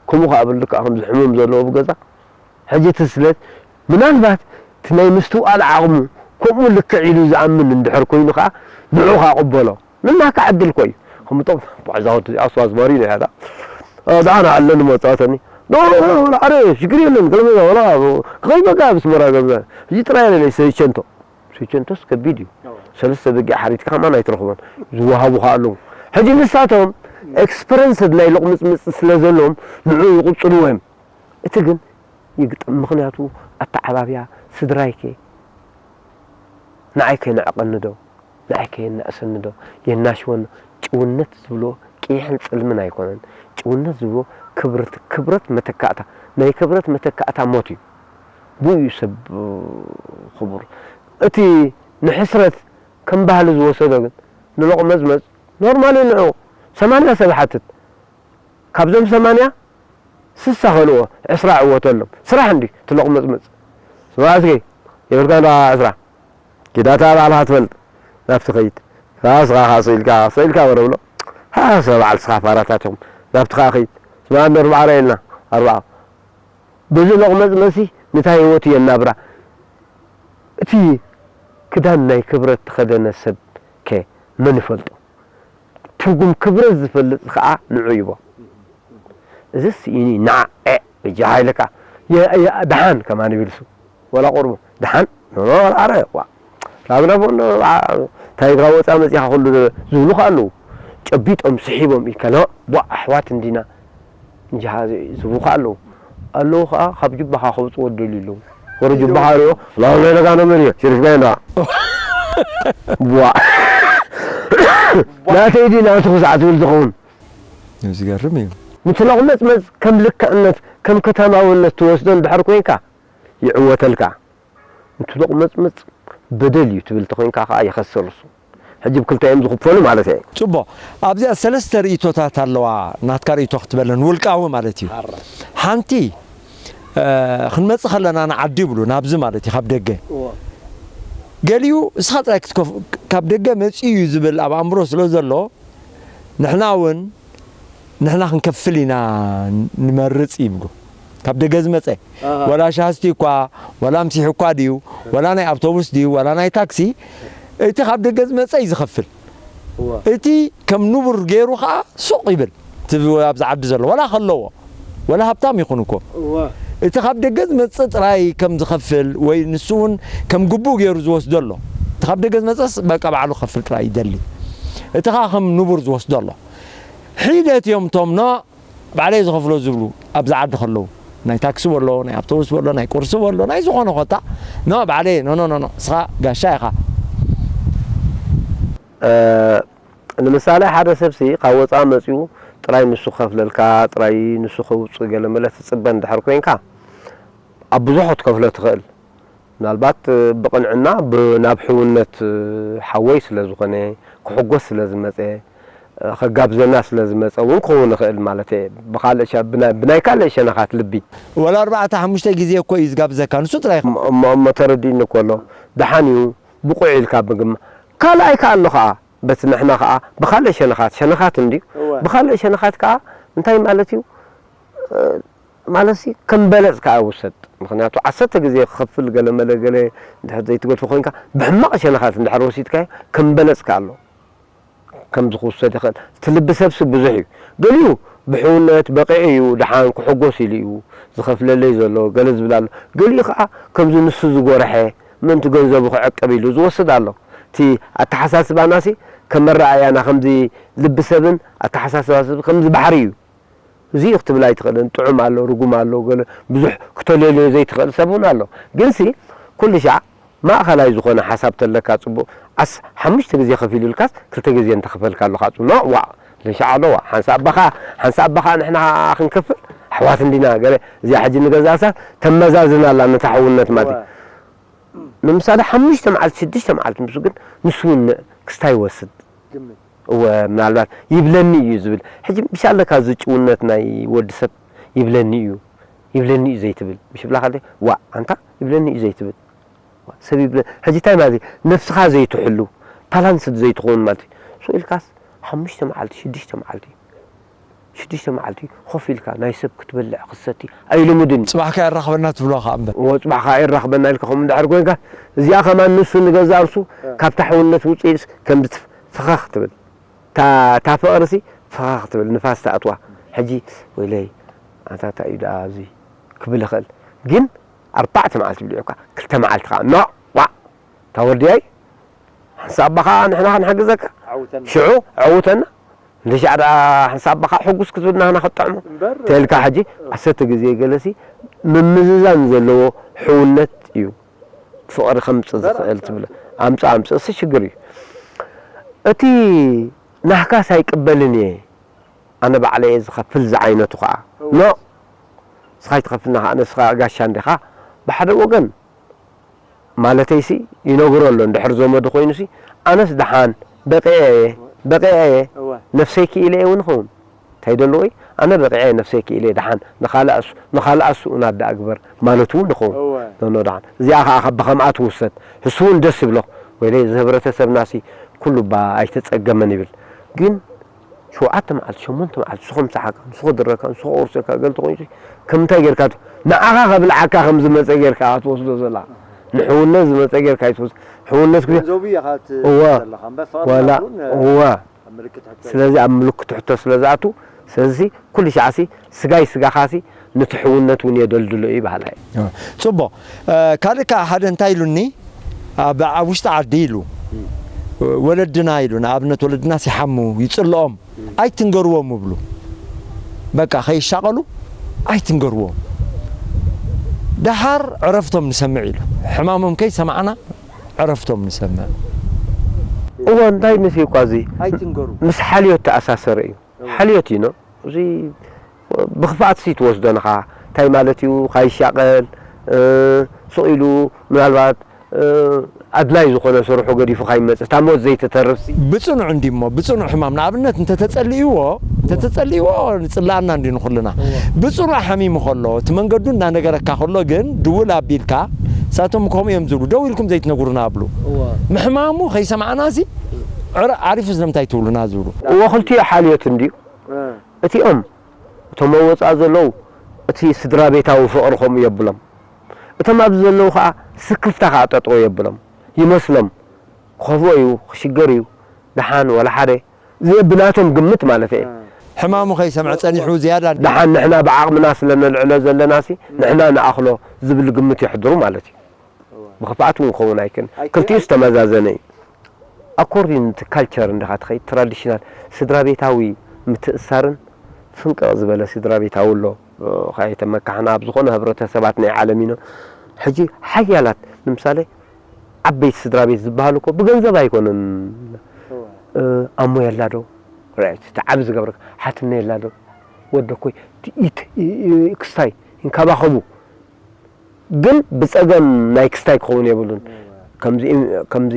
ከምኡ ኸዓ ብልካ ከምዚ ሕሙም ዘለዎ ብገዛ። ሕጂ እቲ ስለት ምናልባት እቲ ናይ ምስትውዓል ዓቕሙ ከምኡ ልክዕ ኢሉ ዝኣምን እንድሕር ኮይኑ ኸዓ ንዑ ኸዓ ቅበሎ። ንናካ ዕድል ኮዩ። ከምቶም ባዕዛውቲ ኣስዋዝ ማሪኖ ያዳ። እ፣ ደሓን ኣለኒ መጻወተኒ። ኖ፣ ኖ፣ ኖ፣ ኖ፣ ኣረ፣ ሽግር የለን። ገለ ወላ ክኸይበካ ኣብ ኣስመራ ገዛ። እዚ ጥራይ ኣይደለይ፣ ሰይቸንቶ። ሰይቸንቶስ ከቢድ እዩ። ኦ። ሰለስተ በጊዕ ሓሪድካ ከማን ኣይትረኽቦን። ዝወሃቡ ኸዓ ኣለዉ። ሕጂ ንሳቶም ኤክስፐረንስድ ናይ ሎቕምጽምጽ ስለ ዘለዎም ንዑ ይቕጽልዎ እዮም። እቲ ግን ይግጥም። ምኽንያቱ ኣተዓባብያ ስድራይከ ንዓይ ከይንዕቐኒ ዶ? ንዓይ ከየናእሰኒ ዶ? የናሽወኒ። ጭውነት ዝብሎ ቅይሕን ጸልምን ኣይኮነን። ጭውነት ዝብሎ ክብረት፣ ክብረት መተካእታ፣ ናይ ክብረት መተካእታ ሞት እዩ። ብኡ እዩ ሰብ ክቡር። እቲ ንሕስረት ከም ባህሊ ዝወሰዶ ግን ንሎቕመጽመጽ ኖርማል እዩ ንዑ። ሰማንያ ሰብ ይሓትት። ካብዞም ሰማንያ ስሳ ከልዎ ዕስራ ዕወተሎም። ስራሕ እንዲ ትሎቕ መጽመጽ። ስማ እስኪ የብልካ እንዳ ዕስራ ኪዳታ ባዕልኻ ትፈልጥ ናብቲ ኸይድ። ስኻ ኸዓ ስኢልካ ስኢልካ ወረ ብሎ። ሃ ስኻ በዓል ስኻ ፋራታት ኢኹም ናብቲ ኸዓ ኸይድ። ስማ እንደ ኣርብዓ ርኣየልና ኣርብዓ በዚ ሎቕ መጽመሲ ንታ ህይወቱ የናብራ። እቲ ክዳን ናይ ክብረት ተኸደነ ሰብ ከ መን ይፈልጦ? ትርጉም ክብረት ዝፈልጥ ኸኣ ንዑ ይቦ። እዝስ ኢኒ ንዓ ዒዕ እጃ ሃይለካ የ- የ- ደሓን ከማን ይብልሱ ወላ ቁርቡ ደሓን ኖኖ ወላ ኣረ ዋ ራብራቦ እንዶ እንታይ ኢልካ ወፃ መፂኻ ኩሉ ዝብሉ ከ ኣለዉ ጨቢጦም ስሒቦም ኢልካ ኖ ቧ ኣሕዋት እንዲና እንጃ ዝብሉ ከ ኣለዉ ኣለዉ ከዓ ካብ ጅባኻ ከውፅዎ ደልዩ ኣለዉ ወረ ጅባኻ ሪኦ ላለ ለጋ ነበር እየ ሽርሽጋይ እንዳ ቧ ናተይ ድዩ ናትኹ ሰዓት ትብል ትኸውን ዝገርም እዩ። ንትሎቕ መጽመጽ ከም ልክዕነት ከም ከተማውነት ትወስዶ እንድሕር ኮይንካ ይዕወተልካ። ንትሎቕ መጽመጽ በደል እዩ ትብል ተኾይንካ ከኣ ይኸስር እሱ። ሕጂ ብክልተ እዮም ዝኽፈሉ ማለት እየ። ጽቡቕ ኣብዚኣ ሰለስተ ርእይቶታት ኣለዋ ናትካ ርእይቶ ክትበለን ውልቃዊ ማለት እዩ። ሓንቲ ክንመጽእ ከለና ንዓዲ ይብሉ ናብዚ ማለት እዩ ካብ ደገ ገሊኡ እስኻ ጥራይ ክትከፍ ካብ ደገ መጺኡ እዩ ዝብል ኣብ ኣእምሮ ስለ ዘሎ ንሕና እውን ንሕና ክንከፍል ኢና ንመርጽ ይብሉ። ካብ ደገ ዝመጸ ዋላ ሻስቲ እኳ ዋላ ምሲሑ እኳ ድዩ ዋላ ናይ ኣውቶቡስ ድዩ ዋላ ናይ ታክሲ እቲ ካብ ደገ ዝመጸ እዩ ዝኸፍል። እቲ ከም ንቡር ገይሩ ኸዓ ሱቕ ይብል እቲ ኣብዚ ዓዲ ዘሎ ዋላ ከለዎ ዋላ ሃብታም ይኹን እኮ እቲ ካብ ደገ ዝመጽእ ጥራይ ከም ዝኸፍል ወይ ንሱ እውን ከም ግቡእ ገይሩ ዝወስዶ ኣሎ። እቲ ካብ ደገ ዝመጽእስ በቃ ባዕሉ ክኸፍል ጥራይ ይደሊ። እቲ ኸዓ ከም ንቡር ዝወስዶ ኣሎ። ሒደት እዮም እቶም ኖ ባዕለይ ዝኸፍሎ ዝብሉ ኣብዚ ዓዲ ከለዉ ናይ ታክሲ በሎ ናይ ኣውቶቡስ በሎ ናይ ቁርሲ በሎ ናይ ዝኾነ ኮታ ኖ ባዕለይ ኖ ኖ ኖ ኖ እስኻ ጋሻ ኢኻ። ንምሳሌ ሓደ ሰብሲ ካብ ወፃኢ መፂኡ ጥራይ ንሱ ክኸፍለልካ ጥራይ ንሱ ከውፅእ ገለ መለ ትፅበ እንድሕር ኮይንካ ኣብ ብዙሑ ክትከፍሎ ትኽእል ምናልባት ብቕንዕና ናብ ሕውነት ሓወይ ስለ ዝኾነ ክሕጎስ ስለ ዝመፀ ከጋብዘና ስለ ዝመፀ እውን ክኸውን ይኽእል ማለት እየ ብኻልእ ብናይ ካልእ ሸነኻት ልቢ ወላ ኣርባዕተ ሓሙሽተ ግዜ እኮ እዩ ዝጋብዘካ ንሱ ጥራይ እሞ እሞ ተረዲእኒ እኮ ኣሎ ደሓን እዩ ብቑዕ ኢልካ ምግማ ካልኣይ ከኣ ኣሎ ኸዓ በቲ ንሕና ከኣ ብኻልእ ሸነኻት ሸነኻት እንድዩ ብኻልእ ሸነኻት ከኣ እንታይ ማለት እዩ ማለትሲ ከም በለጽ ከኣ ይውሰድ ምኽንያቱ ዓሰርተ ግዜ ክኸፍል ገለ መለ ገለ እንድሕር ዘይትገድፎ ኮይንካ ብሕማቕ ሸነኻት እንድሕር ወሲድካዮ ከም በለጽ ከኣ ኣሎ ከምዚ ክውሰድ ይኽእል እቲ ልቢ ሰብሲ ብዙሕ እዩ ገሊኡ ብሕውነት በቒዑ እዩ ደሓን ክሕጎስ ኢሉ እዩ ዝኸፍለለይ ዘሎ ገለ ዝብል ኣሎ ገሊኡ ከኣ ከምዚ ንሱ ዝጎርሐ ምእንቲ ገንዘቡ ክዕቅብ ኢሉ ዝወስድ ኣሎ እቲ ኣተሓሳስባናሲ ከም መረኣያና ከምዚ ልቢ ሰብን ኣተሓሳስባ ሰብ ከምዚ ባሕሪ እዩ እዚ'ዩ ክትብል ኣይትኽእልን። ጥዑም ኣሎ፣ ርጉም ኣሎ፣ ገለ ብዙሕ ክተለልዮ ዘይትኽእል ሰብ እውን ኣሎ። ግንሲ ኩሉ ሻዕ ማእኸላይ ዝኾነ ሓሳብ ተለካ ጽቡቕ። ኣስ ሓሙሽተ ግዜ ከፊሉልካስ ክልተ ግዜ እንተኸፈልካሉ ካኣ ጽቡቕ። ኖእ ዋእ ለሻዕ ኣሎ ዋእ ሓንሳእ ኣባኻ ሓንሳእ ኣባኻ ንሕና ክንከፍል ኣሕዋት እንዲና ገለ እዚኣ ሕጂ ንገዛእሳ ተመዛዝን ኣላ ነታ ሕውነት ማለት እዩ። ንምሳሌ ሓሙሽተ መዓልቲ ሽዱሽተ መዓልቲ ንሱ ግን ንሱ እውን ክስታይ ይወስድ። እወ ምናልባት ይብለኒ እዩ ዝብል ሕጂ ምሽ ኣለካ እዚ ጭውነት ናይ ወዲ ሰብ ይብለኒ እዩ ይብለኒ እዩ ዘይትብል ምሽ ብላካ ዋእ ኣንታ ይብለኒ እዩ ዘይትብል ሰብ ይብለ ሕጂ እንታይ ማለት እዩ ነብስኻ ዘይትሕሉ ባላንስድ ዘይትኸውን ማለት እዩ ሶ ኢልካስ ሓሙሽተ መዓልቲ ሽዱሽተ መዓልቲ ሽዱሽተ መዓልቲ ኮፍ ኢልካ ናይ ሰብ ክትበልዕ ክትሰቲ ኣይልሙድን እዩ። ጽባሕ ከኣ የራኽበና ትብሎ ከኣ እምበር። እወ ጽባሕ ከኣ የራኽበና ኢልካ ከምኡ እንድሕር ኮይንካ እዚኣ ከማን ንሱ ንገዛእ ርእሱ ካብታ ሕውነት ውጽኢትስ ከምዚ ፈኸኽ ትብል እታ ፍቕርሲ ፈኸኽ ትብል ንፋስ ትኣትዋ ሕጂ ወይለይ ኣታ እንታይ እዩ ደኣ ኣብዚ ክብል ይኽእል ግን ኣርባዕተ መዓልቲ ብሊዑካ ክልተ መዓልቲ ከኣ ኖእ ዋእ እታ ወርድያይ ሓንሳእ ኣባኻ ንሕና ክንሕግዘካ ሽዑ ዕውተና እንድሕር ደኣ ሓንሳብ ኣባኻ ሕጉስ ክትብል ናህና ክትጥዕሞ እምበር፣ ተልካ ሕጂ እ። ዓሰርተ ግዜ ገለሲ ምምዝዛን ዘለዎ ሕውነት እዩ ፍቕሪ ከምጽእ እምበር ዝኽእል ትብል። ኣምጽእ፣ ኣምጽእ፣ እሱ ሽግር እዩ። እቲ ናህካስ ኣይቅበልን እየ፣ ኣነ ባዕለይ እየ ዝኸፍል ዝዓይነቱ ኸኣ። እወ። ኖ፣ ንስኻ ኣይትኸፍልና ኸኣ፣ ንስኻ ጋሻ እንዲኻ። ብሓደ ወገን ማለተይሲ ይነግሮ ኣሎ፣ እንድሕር ዘመዱ ኮይኑሲ፣ ኣነስ ደሓን በቂዐ እየ፣ በቂዐ እየ፣ እወ። ነፍሰይ ክኢለ እየ እውን ይኸውን። እንታይ ደለዎ? ኣነ በቂዐ እየ፣ ነፍሰይ ክኢለ እየ፣ ደሓን ንኻልኣስ-፣ ንኻልኣስ ስኡናት ደኣ ግበር ማለት እውን ይኸውን። እወ። ኖ፣ ኖ፣ ደሓን። እዚኣ ኸኣ ካብ ብኸምኣ ትውሰድ። እሱ እውን ደስ ይብሎ። ወይለይ፣ እዚ ህብረተሰብናሲ ኩሉ እባ ኣይተጸገመን ይብል። ግን ሸውዓተ መዓልቲ፣ ሸሞንተ መዓልቲ፣ ንሱ ከምስሓካ፣ ንሱ ክድረካ፣ ንሱ ክቑርሰካ፣ ገለ ተኾይኑ፣ ከም እንታይ ጌርካ ት-፣ ንዓኻ ከብልዓካ ከም ዝመጸ ጌርካ ኢኻ ትወስዶ ዘለኻ። ንሕውነት ዝመጸ ጌርካ ኣይትወስድ። ሕውነት ግን ገንዘቡ ኢኻ ት-፣ እዋ። ዘለኻ እምበር ፍቕሪ ዋላ፣ ናቱ ን-፣ እዋ። ኣብ ምልክት ሕቶ ስለዚ ኣብ ምልክት ሕቶ ስለ ዝኣቱ፣ ስለዚ ኩሉ ሻዕሲ ስጋይ ስጋኻሲ ነቲ ሕውነት እውን የደልድሎ እዩ በሃላይ። ጽቡቕ። እ፣ ካልእ ከኣ ሓደ እንታይ ኢሉኒ፣ ኣብ፣ ኣብ ውሽጢ ዓዲ ኢሉ፣ እም። ወለድና ኢሉ፣ ንኣብነት ወለድና ሲሓሙ ይጽልኦም፣ እም። ኣይትንገርዎም እብሉ። በቃ ከይሻቐሉ ኣይትንገርዎም። ደሓር ዕረፍቶም ንሰምዕ ኢሉ። ሕማሞም ከይሰማዕና ዕረፍቶም ንሰምዕ። እዋ፣ እንታይ ምስ እዩ እኳ እዚ ኣይትንገሩ። ምስ ሓልዮት ተኣሳሰረ እዩ። እዋ። ሓልዮት እዩ፣ ኖ? እዚ ብኽፍኣትሲ ትወስዶ ንኻ። እንታይ ማለት እዩ? ካይሻቐል፣ እ፣ ስቕ ኢሉ ምናልባት፣ እ፣ ኣድላይ ዝኾነ ስርሑ ገዲፉ ካይመጽእ፣ እታ ሞት ዘይትተርፍሲ። ብጽኑዕ እንዲሞ፣ ብጽኑዕ ሕማም፣ ንኣብነት እንተተጸልእዎ፣ እንተተጸልእዎ ንጽላኣና እንዲ ንኹልና። እዋ። ብጽኑዕ ሓሚሙ ከሎ፣ እቲ መንገዱ እናነገረካ ከሎ ግን ድውል ኣቢልካ፣ ንሳቶም ከምኡ እዮም ዝብሉ፣ ደው ኢልኩም ዘይትነግሩና ኣብሉ። እዋ። ምሕማሙ ከይሰማዕናሲ፣ ዕረ-፣ ዓሪፉ ስለምንታይ ትብሉና ዝብሉ። እዎ፣ ክልቲኡ ሓልዮት እንድዩ። እ። እቲኦም፣ እቶም ኣብ ወጻኢ ዘለዉ፣ እቲ ስድራ ቤታዊ ፍቕሪ ከምኡ የብሎም። እቶም ኣብዚ ዘለዉ ኸኣ ስክፍታ ኸኣ ጠጠው የብሎም። ይመስሎም። ክኸፍኦ እዩ፣ ክሽገር እዩ። ደሓን ወላ ሓደ። እዚ ብናቶም ግምት ማለት እየ። እ። ሕማሙ ከይሰምዐ ጸኒሑ ዝያዳ ደሓን ንሕና ብዓቕምና ስለ ነልዕሎ ዘለናሲ፣ እ። ንሕና ንኣኽሎ ዝብል ግምት የሕድሩ ማለት እዩ። እወ። ብኽፍኣት እውን ክኸውን ኣይክእልን። ኣይክእልን። ክልቲኡ ዝተመዛዘነ እዩ። ኣኮርዲንግ ቱ ካልቸር እንዲኻ ትኸይድ፣ ትራዲሽናል ስድራ ቤታዊ ምትእስሳርን ፍንቅቕ ዝበለ ስድራ ቤታዊ ኣሎ። እ፣ ከይተመካሕና ኣብ ዝኾነ ህብረተሰባት ናይ ዓለም ኢና። ሕጂ ሓያላት፣ ንምሳሌ፣ ዓበይቲ ስድራ ቤት ዝበሃሉ እኮ ብገንዘብ ኣይኮነን። እወ። እ፣ ኣሞ የላ ዶ? ራይት፣ እቲ ዓቢ ዝገብረካ፣ ሓትነ የላ ዶ? ወደኮይ፣ ት-፣ ይት-፣ ይ-፣ ይ-፣ ክስታይ፣ ይንከባኸቡ። ግን ብጸገም ናይ ክስታይ ክኸውን የብሉን። እወ። ከምዚ፣ ከምዚ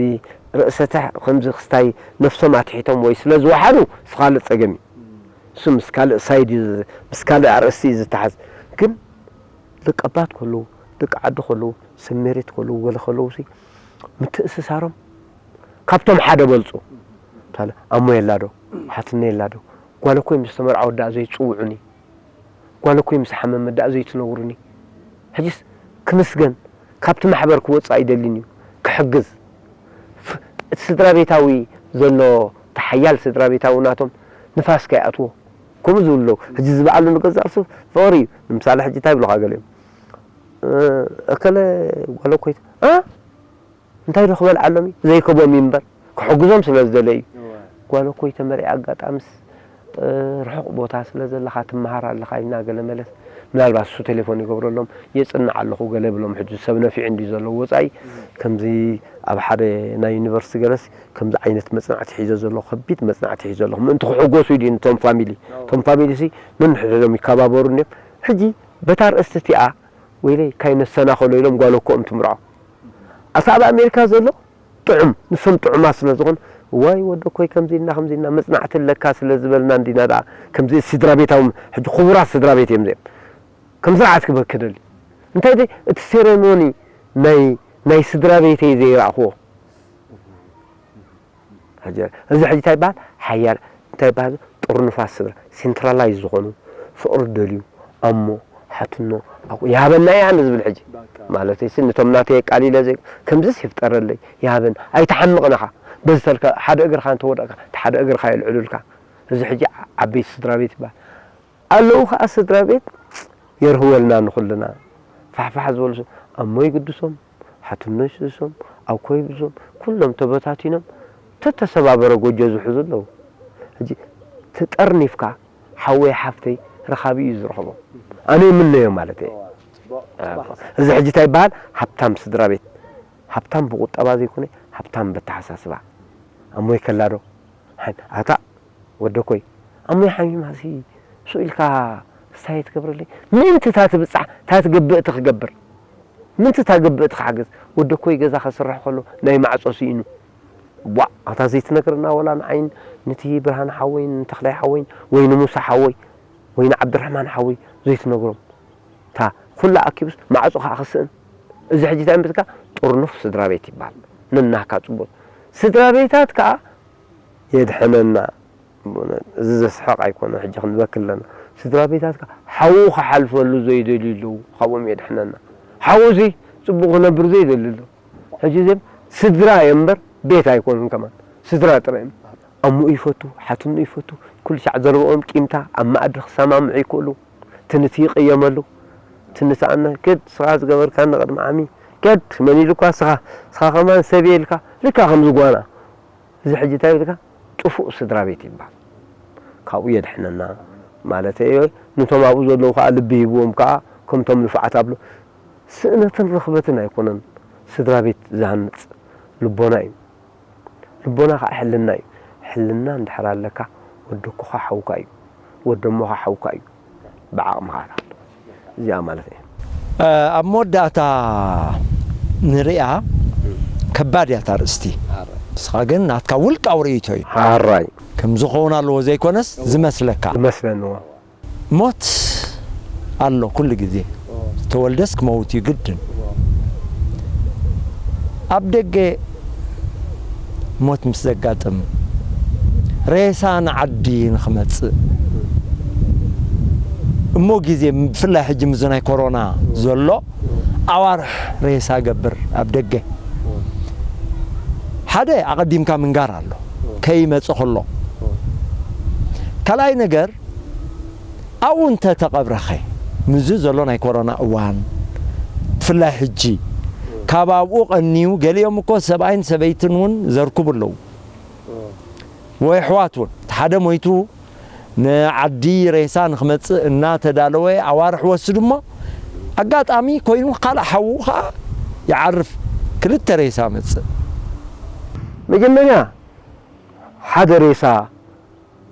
ርእሰ ተሕ-፣ ከምዚ ክስታይ ነፍሶም ኣትሒቶም ወይ ስለ ዝወሓዱ፣ እሱ ካልእ ጸገም እዩ። እም። እሱ ምስ ካልእ ሳይድ እዩ ዝ-፣ ምስ ካልእ ኣርእስቲ እዩ ዝተሓዝ። ግን ደቀባት ከለዉ፣ ደቂ ዓዲ ከለዉ፣ ሰብ ሜሬት ከለዉ፣ ገለ ከለዉሲ ምትእስሳሮም ካብቶም ሓደ በልጹ። ታለ፣ ኣሞ የላ ዶ? ሓትነ የላ ዶ? ጓል እኮ ምስ ተመርዓ ወዳእ ዘይትጽውዑኒ። ጓል እኮ ምስ ሓመመ ዳኣ ዘይትነግሩኒ። ሕጂስ ክምስገን፣ ካብቲ ማሕበር ክወጽእ ኣይደልን እዩ፣ ክሕግዝ። ፍ-፣ እቲ ስድራ ቤታዊ ዘሎ፣ እቲ ሓያል ስድራ ቤታዊ ናቶም ንፋስ ከይኣትዎ። ከምኡ ዝብሉ ኣለዉ። ሕጂ እዚ በዓሉ ንገዛእ ርእሱ ፍቕሪ እዩ። ንምሳሌ ሕጂ እንታይ ይብሉኻ ገሊኦም? እ፣ እከለ ጓል እኮ ይት-፣ እ? እንታይ ዶ ክበልዓሎም እዩ? ዘይከቦም እዩ እምበር፣ ክሕግዞም ስለ ዝደለየ እዩ። እወ። ጓል እኮ ይተመርዒ ኣጋጣምስ፣ እ፣ ርሑቕ ቦታ ስለ ዘለኻ ትመሃር ኣለኻ ኢልና ገለ መለስ። ምናልባት እሱ ቴሌፎን ይገብረሎም፣ የጽንዕ ኣለኹ ገለ ብሎም። ሕጂ ሰብ ነፊዑ እንድዩ ዘሎ ወጻኢ፣ እም። ከምዚ ኣብ ሓደ ናይ ዩኒቨርሲቲ ገለስ ከምዚ ዓይነት መጽናዕቲ ሒዘ ዘለኹ፣ ከቢድ መጽናዕቲ ሒዘ ኣለኹ። ምእንቲ ክሕጎሱ ድዩ ነቶም ፋሚሊ? እወ። እቶም ፋሚሊሲ ነንሕድሕዶም ይከባበሩ እንድዮም። ሕጂ በታ ኣርእስቲ እቲኣ ወይለይ፣ ካይ ነሰናኸሎ ኢሎም ጓል እኮኦም ትምርዖ። ኣታ ኣብ ኣሜሪካ ዘሎ ጥዑም፣ ንሶም ጥዑማት ስለ ዝኾኑ፣ ዋይ ወደኮይ ከምዚ ኢልና፣ ከምዚ ኢልና፣ መጽናዕቲ ኣለካ ስለ ዝበልና እንዲና ደኣ፣ ከምዚ ስድራ ቤታዎም፣ ሕጂ ክቡራት ስድራ ቤት እዮም እዚኦም። ከም ስርዓት ክበክ ክደሊ። እንታይ ደይ፣ እቲ ሴሬሞኒ ናይ፣ ናይ ስድራ ቤተይ ዘይረኣኽዎ። ሕጂ፣ እዚ ሕጂ እንታይ ይበሃል? ሓያል፣ እንታይ ይበሃል? ጥርኑፋት ስድራ፣ ሴንትራላይዝ ዝኾኑ፣ ፍቕሪ ደልዩ፣ ኣሞ፣ ሓትኖ፣ ኣቁ-፣ ይሃበና እያ ንዝብል ሕጂ። በቃ። ማለተይሲ፣ ነቶም ናተይ የቃሊለ ዘይ-፣ ከምዚስ ይፍጠረለይ፣ ይሃበን፣ ኣይትሓምቕን ኢኻ። በዚ ተልካ፣ ሓደ እግርኻ እንተወደቕካ፣ እቲ ሓደ እግርኻ የልዕሉልካ። እዚ ሕጂ ዓ-፣ ዓበይቲ ስድራ ቤት ይበሃል። ኣለዉ ኸኣ ስድራ ቤት የርህወልና ንኹልና። ፋሕፋሕ ዝበሉ ሰብ፣ ኣሞ ይግድሶም፣ ሓትኖ ይስእሶም፣ ኣኮ ይብዞም፣ ኩሎም ተበታቲኖም፣ ተተሰባበረ ጎጆ ዝሕዙ ኣለዉ። ሕጂ፣ እቲ ተጠርኒፍካ ሓወይ ሓፍተይ ረኻቢ እዩ ዝረኽቦ። ኣነ ይምነዮ ማለት እየ። እዚ ሕጂ እንታይ ይበሃል? ሃብታም ስድራ ቤት። ሃብታም ብቁጠባ ዘይኮነ፣ ሃብታም በተሓሳስባ። ኣሞይ ከላ ዶ? ሓን-፣ ኣታ ወደኮይ፣ ኣሞይ ሓሚማ ሲ ሱቕ ኢልካ ስታይ ትገብረለይ? ምእንቲ እታ ትብጻሕ፣ እታ ትግብእ እቲ ክገብር። ምእንቲ እታ ግብእ እቲ ክሓግዝ። ወደኮይ ገዛ ከስርሕ ከሎ ናይ ማዕጾ ስኢኑ። ዋእ፣ ኣታ ዘይትነግረና ወላ ንዓይን፣ ንቲ ብርሃነ ሓወይን፣ ንተኽላይ ሓወይን፣ ወይ ንሙሳ ሓወይ፣ ወይ ንዓብድራሕማን ሓወይ ዘይትነግሮም። እታ ኩላ ኣኪቡስ ማዕጾ ከኣ ክስእን። እዚ ሕጂ እንታይ እምበትካ? ጥርኑፍ ስድራ ቤት ይበሃል። ነናህካ ጽቡቕ። ስድራ ቤታት ከኣ የድሕነና። ብእውነት፣ እዚ ዘስሕቕ ኣይኮነን፣ ሕጂ ክንበኪ ኣለና። ስድራ ቤታትካ ሓዉ ክሓልፈሉ ዘይደልዩ ኣለዉ፣ ካብኦም የድሕነና። ሓዉ እዚ ጽቡቕ ክነብር ዘይደሊ ኣሎ። ሕጂ እዚኦም ስድራ እዮም እምበር ቤት ኣይኮኑን ከማን። ስድራ ጥራይ እዮም። ኣሙኡ ይፈቱ፣ ሓትንኡ ይፈቱ፣ ኩሉ ሻዕ ዘረብኦም ቂምታ፣ ኣብ መኣዲ ክሰማምዑ ይክእሉ። ትንቲ ይቕየመሉ። ትንቲ ኣነ፣ "ከድ ስኻ ዝገበርካኒ ቅድሚ ዓሚ፣ ከድ መን ኢሉካ ስኻ፣ ስኻ ከማን ሰብ የልካ፣ ልካ ከምዚ ጓና." እዚ ሕጂ እንታይ ይብልካ? ጥፉእ ስድራ ቤት ይበሃል። ካብኡ የድሕነና ማለት እዩ። ነቶም ኣብኡ ዘለዉ ከኣ ልቢ ሂብዎም ከኣ ከምቶም ንፉዓት ኣብሉ። ስእነትን ርኽበትን ኣይኮነን ስድራ ቤት ዝሃንጽ፣ ልቦና እዩ። ልቦና ከኣ ሕልና እዩ። ሕልና እንድሕር ኣለካ፣ ወዲ ኣቦኻ ሓውካ እዩ። ወዲ እሞኻ ሓውካ እዩ። ብዓቕምኻ እታ እዚኣ ማለት እየ። እ፣ ኣብ መወዳእታ ንሪኣ ከባድ እያ እታ ኣርእስቲ። ሓራይ። ንስኻ ግን ናትካ ውልቃዊ ርእይቶ እዩ። ሓራይ። ከም ዝኸውን ኣለዎ ዘይኮነስ ዝመስለካ። ዝመስለኒ እዎ። ሞት ኣሎ ኩሉ ግዜ። እዎ። ዝተወልደስ ክመውት እዩ ግድን። እዎ። ኣብ ደገ ሞት ምስ ዘጋጥም፣ ሬሳ ንዓዲ ንኽመጽእ እሞ ግዜ፣ ብፍላይ ሕጂ ምስዚ ናይ ኮሮና ዘሎ፣ ኣዋርሕ ሬሳ ገብር ኣብ ደገ። ሓደ ኣቐዲምካ ምንጋር ኣሎ፣ ከይመጽእ ከሎ። ካልኣይ ነገር፣ ኣብኡ እንተ ተቐብረኸ፣ ምስዚ ዘሎ ናይ ኮሮና እዋን፣ ብፍላይ ሕጂ፣ ካብ ኣብኡ ቀንዩ፣ ገሊኦም እኮ ሰብኣይን ሰበይትን እውን ዘርክቡ ኣለዉ። ወይ ኣሕዋት እውን፣ እቲ ሓደ ሞይቱ፣ ንዓዲ ሬሳ ንኽመጽእ እናተዳለወ ኣዋርሕ ወስድ እሞ፣ ኣጋጣሚ ኮይኑ ካልእ ሓዉ ኸዓ ይዓርፍ፣ ክልተ ሬሳ መጽእ። መጀመርያ ሓደ ሬሳ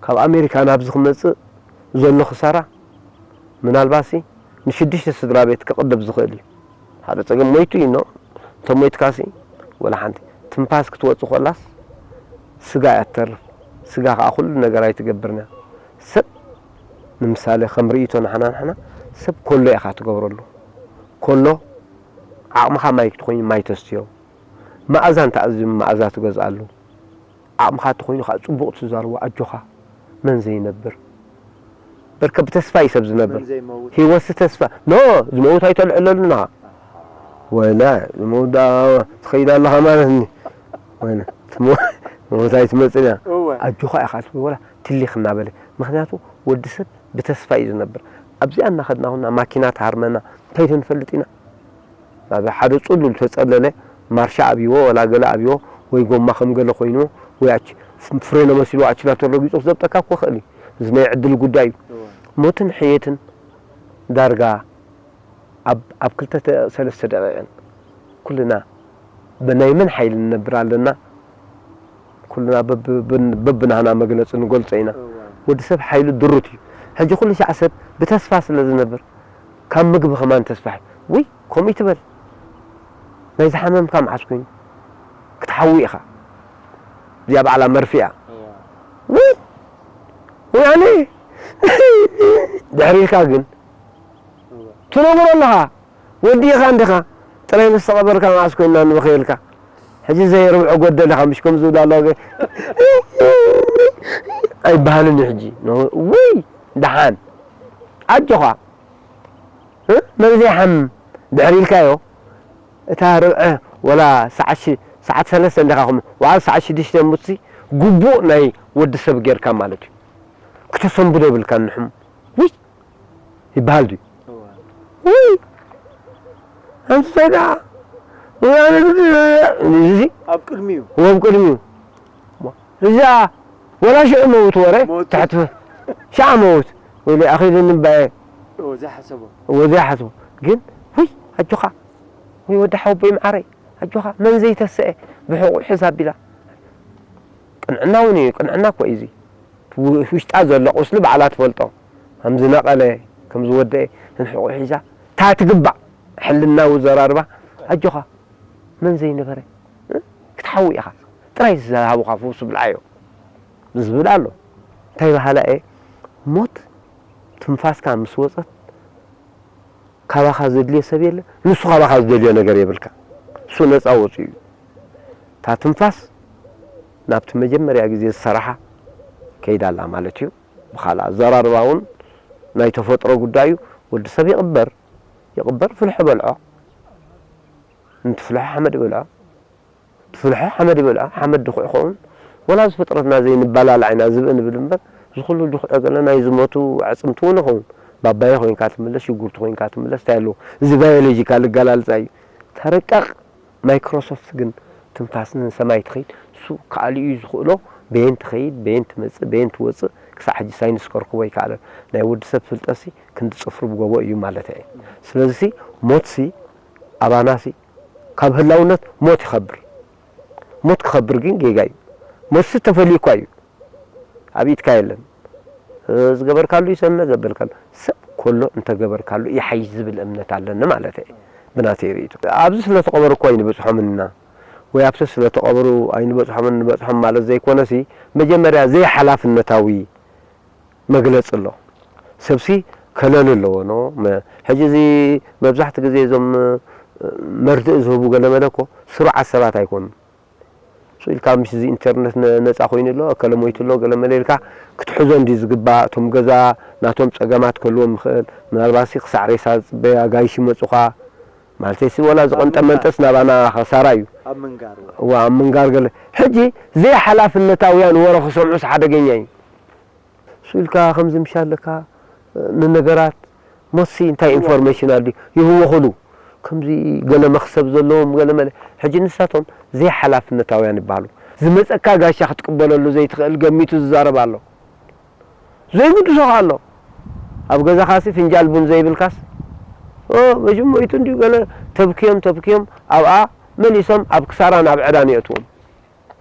ካብ ኣሜሪካ ናብዚ ክመጽእ ዘሎ ክሳራ፣ ምናልባትሲ ንሽዱሽተ ስድራ ቤት ክቕልብ ዝኽእል እዩ። ሓደ ጸገም ሞይቱ እዩ፣ ኖ፣ እንተ ሞይትካሲ፣ ወላ ሓንቲ። ትንፋስ ክትወጽእ ኮላስ፣ ስጋ እያ ትተርፍ። ስጋ ከኣ ኩሉ ነገር ኣይትገብርን እያ። ሰብ፣ ንምሳሌ፣ ከም ርእይቶ ንሕና፣ ንሕና፣ ሰብ ኮሎ ኢኻ ትገብረሉ። ኮሎ፣ ዓቕምኻ ማይ ክትኮይኑ፣ ማይ ተስትዮ። መኣዛ እንተ ኣዝዩ፣ መኣዛ ትገዝኣሉ። ዓቕምኻ እንተኾይኑ ኸዓ ጽቡቕ ትዛረቦ፣ ኣጆኻ፣ መን ዘይነብር? በርከ ብተስፋ እዩ ሰብ ዝነብር። መን ዘይመውት? ህይወትሲ ተስፋ። ኖ፣ ዝመውት ኣይተልዕለሉ ንኻ። ወላ፣ ዝመውት ደኣ ትኸይድ ኣለኻ ማለት ኒ። ወላ፣ ትሞ-፣ ሞት ኣይትመጽእን እያ። እወ። ኣጆኻ ኢኻ ትብል፣ ወላ ትሊኽ እናበለ። ምኽንያቱ፣ ወዲ ሰብ ብተስፋ እዩ ዝነብር። ኣብዚኣ እናኸድና ኹና ማኪና ትሃርመና፣ እንታይ ዶ ንፈልጥ ኢና? ናብ ሓደ ጽሉል ተጸለለ፣ ማርሻ ኣብይዎ፣ ወላ ገለ ኣብይዎ፣ ወይ ጎማ ከም ገለ ኮይንዎ፣ ወይ ኣች-፣ ፍሬኖ መሲልዎ ኣችላቶ ረጊጹ ክዘብጠካ እኮ ይኽእል እዩ። እዚ ናይ ዕድል ጉዳይ እዩ። እወ። ሞትን ሕየትን ዳርጋ ኣብ፣ ኣብ ክልተ ተ-፣ ሰለስተ ደቂቕን ኩልና ብናይ መን ሓይሊ ንነብር ኣለና? ኩልና በብ-፣ ብን-፣ በብናህና መግለጺ ንገልጾ ኢና። እወ። ወዲ ሰብ ሓይሉ ድሩት እዩ። ሕጂ ኩሉ ሻዕ ሰብ ብተስፋ ስለ ዝነብር፣ ካብ ምግቢ ከማን ተስፋ፣ ውይ፣ ከምኡ ይትበል። ናይ ዝሓመምካ መዓስ ኮይኑ? ክትሓዊ ኢኻ። እዚኣ ባዕላ መርፍእ እያ። እወ። ውይ! ውይ፣ ኣነ! ድሕሪ ኢልካ ግን፣ እወ። ትነግሮ ኣለኻ። ወዲእኻ እንዲኻ፣ ጥራይ ምስ ተቐበርካ መዓስ ኮይንና ንበኽየልካ። ሕጂ ዘይ ርብዖ ጎደል ኢኻ፣ ምሽ ከም ዝብሉ ኣለዋ ገ-፣ ኣይበሃልን እዩ ሕጂ። ኖ፣ ውይ፣ ደሓን። ኣጆኻ። እ? መን ዘይሓምም? ድሕሪ ኢልካዮ፣ እታ ርብዐ ወላ ሰዓት ሽ-፣ ሰዓት ሰለስተ እንዲኻ ኹም-፣ ወላ ሰዓት ሽዱሽተ ሙትሲ፣ ግቡእ ናይ ወዲ ሰብ ጌርካ ማለት እዩ። ክተሰንብዶ የብልካን ንሕሙ። ውይ! ይበሃል ድዩ? እወ። ውይ! ኣንተ ደኣ፣ ወይ ኣነ፣ እዚ ኣብ ቅድሚኡ። ኣብ ቅድሚኡ። እዚኣ ወላ ሽዑ መውት ወረ ትሕትፍ ሻዓ መውት ወይለ ኣኺሉ ንባየ ዘይሓሰቦ ወዘይ ሓስቦ ግን ወይ ኣጆኻ ወይ ወዲ ሓወቦይ መዓረይ ኣጆኻ መን ዘይተስአ ብሕቑ ሕዝ ኣቢላ ቅንዕና እውን እዩ ቅንዕና እኮ እዩ ውሽጣ ዘሎ ቁስሊ ባዕላ ትፈልጦ ከም ዝነቐለ ከም ዝወደአ ንሕቑ ሒዛ እታ ትግባእ ሕልናዊ ዘራርባ ኣጆኻ መን ዘይነበረ ክትሓዊ ኢኻ ጥራይ ዝሃቡኻ ፍውስ ብልዓዮ ዝብል ኣሎ እንታይ በሃላ እየ ሞት ትንፋስካ ምስ ወፀት ካባኻ ዘድልዮ ሰብ የለ ንሱ ካባኻ ዝደልዮ ነገር የብልካ እሱ ነፃ ወፂኡ እዩ እታ ትንፋስ ናብቲ መጀመርያ ግዜ ዝሰራሓ ከይዳ ኣላ ማለት እዩ ብኻልእ ኣዘራርባ እውን ናይ ተፈጥሮ ጉዳይ እዩ ወዲ ሰብ ይቕበር ይቕበር ፍልሖ በልዖ ንትፍልሖ ሓመድ ይበልዖ ትፍልሖ ሓመድ ይበልዖ ሓመድ ድኹዕ ይኸውን ወላ እዚ ፍጥረትና ዘይንበላላዕ ኢና ዝብኢ ንብል እምበር እዚ ኩሉ ድኹዕ ገለ ናይ ዝሞቱ ኣዕፅምቲ እውን ይኸውን ባባየ ኮይንካ ትምለስ ሽጉርቲ ኮይንካ ትምለስ እንታይ ኣለዎ እዚ ባዮሎጂካል ኣገላልፃ እዩ ተረቀቕ ማይክሮሶፍት ግን ትንፋስ ንሰማይ ትኸይድ እሱ ከኣልዩ እዩ ዝኽእሎ በየን ትኸይድ በየን ትመፅእ በየን ትወፅእ ክሳዕ ሕጂ ሳይንስ ከርክቦ ኣይከኣለን ናይ ወዲ ሰብ ፍልጠትሲ ክንዲ ፅፍሪ ብጎቦ እዩ ማለት እየ ስለዚሲ ሞትሲ ኣባናሲ ካብ ህላውነት ሞት ይኸብር ሞት ክኸብር ግን ጌጋ እዩ ሞትሲ ተፈልዩ እኳ እዩ ኣብ ኢድካ የለን ዝገበርካሉ ይሰምዕ ዘበልካሉ ሰብ ኮሎ እንተገበርካሉ ይሓይሽ ዝብል እምነት ኣለኒ ማለት እየ ብናተይ ርእይቶ ኣብዚ ስለተቐበሩ እኳ ኣይንበፅሖምን ኢና ወይ ኣብቲ ስለተቐበሩ ኣይንበፅሖምን ንበፅሖም ማለት ዘይኮነሲ መጀመርያ ዘይሓላፍነታዊ መግለፂ ኣሎ ሰብሲ ከለሉ ኣለዎ ኖ ሕጂ እዚ መብዛሕቲ ግዜ እዞም መርድእ ዝህቡ ገለመለ እኮ ስሩዓት ሰባት ኣይኮኑን ስኢልካ ምሽ እዚ ኢንተርነት ነፃ ኮይኑ ኣሎ እከለ ሞይቱ ኣሎ ገለ መለ ኢልካ ክትሕዞ እንዲ ዝግባእ እቶም ገዛ ናቶም ፀገማት ከልዎም ይኽእል ምናልባት ሲ ክሳዕ ሬሳ ዝፅበያ ጋይሽ ይመፁኻ ማለተይ ሲ ወላ ዝቐንጠ መንጠስ ናባና ከሳራ እዩ ኣብ ምንጋር እዋ ኣብ ምንጋር ገለ ሕጂ ዘይሓላፍነታውያን ወረ ክሰምዑስ ሓደገኛ እዩ ስኢልካ ከምዚ ምሽ ኣለካ ንነገራት ሞሲ እንታይ ኢንፎርሜሽን ኣድልዩ ይህወኽሉ ከምዚ ገለ መኽሰብ ዘለዎም ገለ መለ ሕጂ ንሳቶም ዘይሓላፍነታውያን ይበሃሉ ዝመፀካ ጋሻ ክትቅበለሉ ዘይትኽእል ገሚቱ ዝዛረብ ኣሎ ዘይግድሶ ኣሎ ኣብ ገዛኻሲ ፍንጃል ቡን ዘይብልካስ መጅሞይቱ እንዲዩ ገለ ተብክዮም ተብክዮም ኣብኣ መሊሶም ኣብ ክሳራን ኣብ ዕዳን የእትዎም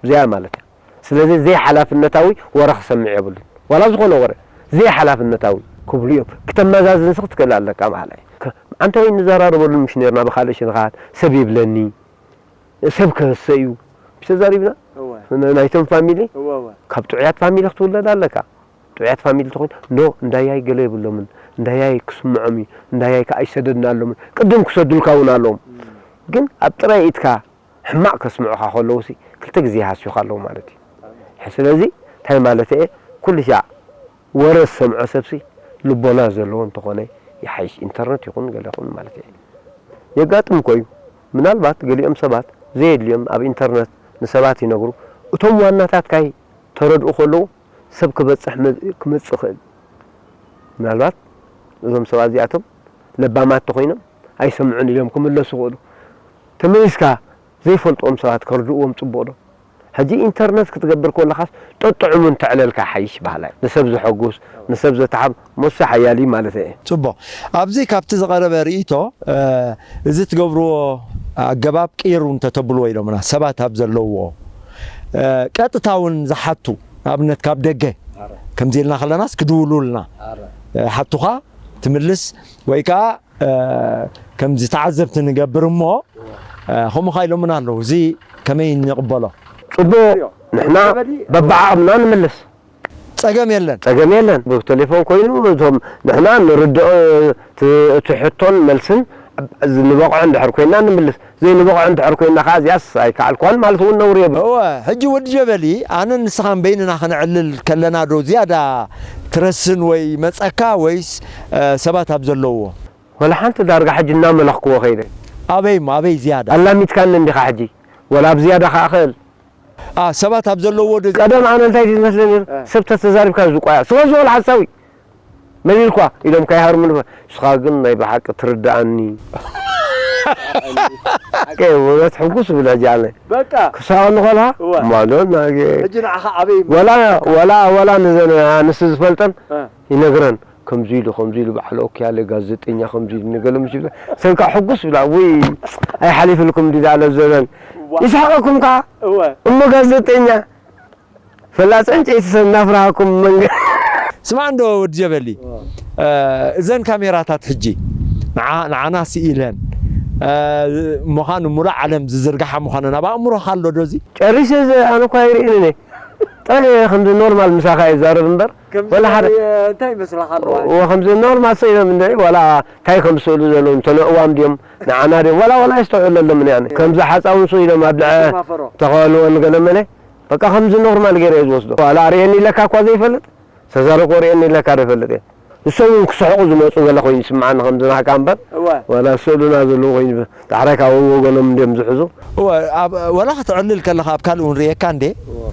እዚኣ ማለት እያ ስለዚ ዘይሓላፍነታዊ ወረ ክሰምዕ የብሉን ዋላ ዝኾነ ወረ ዘይሓላፍነታዊ ክብሉ እዮም ክተመዛዝንስ ክትክእል ኣለካ በሃላይ ኣንተ ወይ ንዘራረበሉ ምሽ ነርና ብካልእ ሽንኻት ሰብ ይብለኒ ሰብ ከህሰ እዩ ተዛሪብና ናይቶም ፋሚሊ ካብ ጥዑያት ፋሚሊ ክትውለድ ኣለካ ጥዑያት ፋሚሊ ተኾይኑ ኖ እንዳያይ ገለ የብሎምን እንዳያይ ክስምዖም እዩ እንዳያይ ከዓ ይሰደድና ኣሎምን ቅድም ክሰዱልካ እውን ኣለዎም ግን ኣብ ጥራይ ኢትካ ሕማቕ ከስምዑኻ ከለዉ ሲ ክልተ ግዜ ይሃስዩኻ ኣለዉ ማለት እዩ። ስለዚ እንታይ ማለት እየ ኩሉ ሻዕ ወረ ዝሰምዖ ሰብሲ ልቦና ዘለዎ እንተኾነ ይሓይሽ። ኢንተርነት ይኹን ገለ ይኹን ማለት እየ። የጋጥም እኮ እዩ። ምናልባት ገሊኦም ሰባት ዘየድልዮም ኣብ ኢንተርነት ንሰባት ይነግሩ። እቶም ዋናታት ካይ ተረድኡ ከለዉ ሰብ ክበፅሕ ክመፅእ ይኽእል። ምናልባት እዞም ሰባት እዚኣቶም ለባማት ተኾይኖም ኣይሰምዑን ኢሎም ክምለሱ ይኽእሉ። ተመሊስካ ዘይፈልጥዎም ሰባት ከርድእዎም ፅቡቕ ዶ? ሕጂ ኢንተርነት ክትገብር ከለኻስ ጠጥዑሙ እንተዕለልካ ሓይሽ በሃላይ። ንሰብ ዘሐጉስ፣ ንሰብ ዘተሓብ ሞሳ ሓያል እዩ ማለት እየ። ፅቡቕ። ኣብዚ ካብቲ ዝቐረበ ርእይቶ እዚ ትገብርዎ ኣገባብ ቅይሩ እንተተብልዎ ኢሎምና ሰባት ኣብ ዘለውዎ ቀጥታ እውን ዝሓቱ ኣብነት ካብ ደገ ከምዚ ኢልና ከለናስ ክድውሉልና ሓቱኻ ትምልስ ወይ ከዓ ከምዚ ተዓዘብቲ ንገብር እሞ ከምኡ ካ ኢሎምና ኣለዉ። እዚ ከመይ ንቕበሎ? ጽቡቕ፣ ንሕና በብዓቕምና ንምልስ። ጸገም የለን። ጸገም የለን። ብቴሌፎን ኮይኑ እቶም ንሕና ንርድኦ እቲ ሕቶን መልስን ንበቕዖ እንድሕር ኮይና ንምልስ። ዘይንበቕዖ እንድሕር ኮይና ከዓ እዚኣስ ኣይከኣልኳን ማለት እውን ነውሪ የብሉን። እወ፣ ሕጂ ወዲ ጀበሊ ኣነን ንስኻን በይንና ከነዕልል ከለና ዶ ዝያዳ ትረስን ወይ መጸካ ወይስ ሰባት ኣብ ዘለውዎ? ወላ ሓንቲ ዳርጋ ሕጂ እናመለኽክዎ ከይደ። ኣበይ እሞ ኣበይ ዝያዳ? ኣላሚድካኒ እንዲኻ ሕጂ። ወላ ኣብ ዝያዳ ከዓ ክእል። ኣ ሰባት ኣብ ዘለውዎ ዶ? ቀደም ኣነ እንታይ ድዩ ዝመስለኒ ነይሩ? ሰብ ተተዛሪብካ ዝቋያ። ስለ ዝበሉ ሓሳዊ መሊልኳ ኢሎም ከይሃርሙኒ። ንስኻ ግን ናይ ብሓቂ ትርድኣኒ። ሓቂ እውነት ሕጉስ ብለ ሕጂ ኣነ። በቃ ክሳቐኒ ከለኻ እወ። ማዶ ናጌ ሕጂ ንዓኻ ኣበይ ወላ ወላ ወላ ንዘን ኣንስቲ ዝፈልጠን እ፣ ይነግረን። ከምዚ ኢሉ ከምዚ ኢሉ በዓል ኦኪያለ ጋዜጠኛ ከምዚ ኢሉ ንገለ ምስ ይብለ ሰብ ከዓ ሕጉስ ብላ ውይ ኣይሓሊፍልኩም እንዲ ዳለ ዘበን ዋ- ይስሕቐኩም ከዓ እወ እሞ ጋዜጠኛ ፈላፂ ዕንጨይቲ ሰብ እናፍራሃኩም መንገ ስማዕ እንዶ ወዲ ጀበሊ፣ እ፣ እዘን ካሜራታት ሕጂ ንዓ- ንዓና ስኢለን፣ እ፣ ምዃኑ ሙሉእ ዓለም ዝዝርግሓ ምዃነን ኣብ ኣእምሮኻ ኣሎ ዶ እዚ? ጨሪሰ ዘ ኣነ እኳ ይርእን እኔ ጥራሕ ከምዚ ኖርማል ምሳኻ ይዛረብ እምበር ከምዚ ወላ ሓደ እንታይ ይመስለካ ኣለዋ እዎ ከምዚ ኖርማል ሰ ኢሎም እንደ ዋላ እንታይ ከም ስእሉ ዘለዉ እንተነእዋም ድዮም ንዓና ድዮም ዋላ ዋላ ይስተውዕለሎም እኔ ኣነ ከምዚ ሓፃውን ሰ ኢሎም ኣብ ልዐ ማፈሮ ተኸልወን ገለ መለ በቃ ከምዚ ኖርማል ገይረ እየ ዝወስዶ ዋላ ርእየኒ ኢለካ እኳ ዘይፈልጥ ተዛረኮ ርእየኒ ኢለካ ዘይፈልጥ እየ እሶም እውን ክስሕቑ ዝመፁ ገለ ኮይኑ ይስምዓኒ ከምዚ ናካ እምበር እወ ዋላ ስእሉና ዘለዎ ኮይኑ ዳሕራይ ካብ ወገኖም እንድዮም ዝሕዙ እወ፣ ኣብ- ወላ ከተዕልል ከለኻ ኣብ ካልእ እውን ርእየካ እንዴ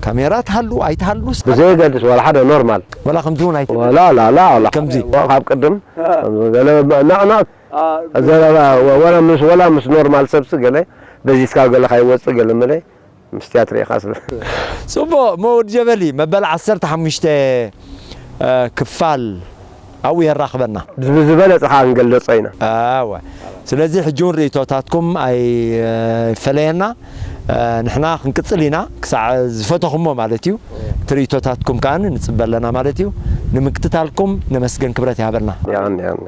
ካሜራ ትሃሉ ኣይትሃሉስ ብዘየገድስ ዋላ ሓደ ኖርማል ወላ ከምዚ እውን ኣይት ዋላ ላላ ዋላ ከምዚ። ካብ ቅድም ገለ ናቕናቕ ዘረባ ወላ ምስ ወላ ምስ ኖርማል ሰብሲ ገለ በዚትካ ገለ ካይወፅእ ገለ መለ ምስ ቲያትር ኢኻ ስለ ፅቡቕ መወድ ጀበሊ መበል ዓሰርተ ሓሙሽተ ክፋል ኣብኡ የራኽበና ብዝበለፀ ከዓ ንገልፀ ኢና ኣወ ስለዚ ሕጂ እውን ርእቶታትኩም ኣይፈለየና ንሕና ክንቅፅል ኢና ክሳዕ ዝፈተኹሞ ማለት እዩ እቲ ርእቶታትኩም ከዓ ንፅበ ኣለና ማለት እዩ ንምክትታልኩም ነመስገን ክብረት ይሃበልና ያኒ ያኒ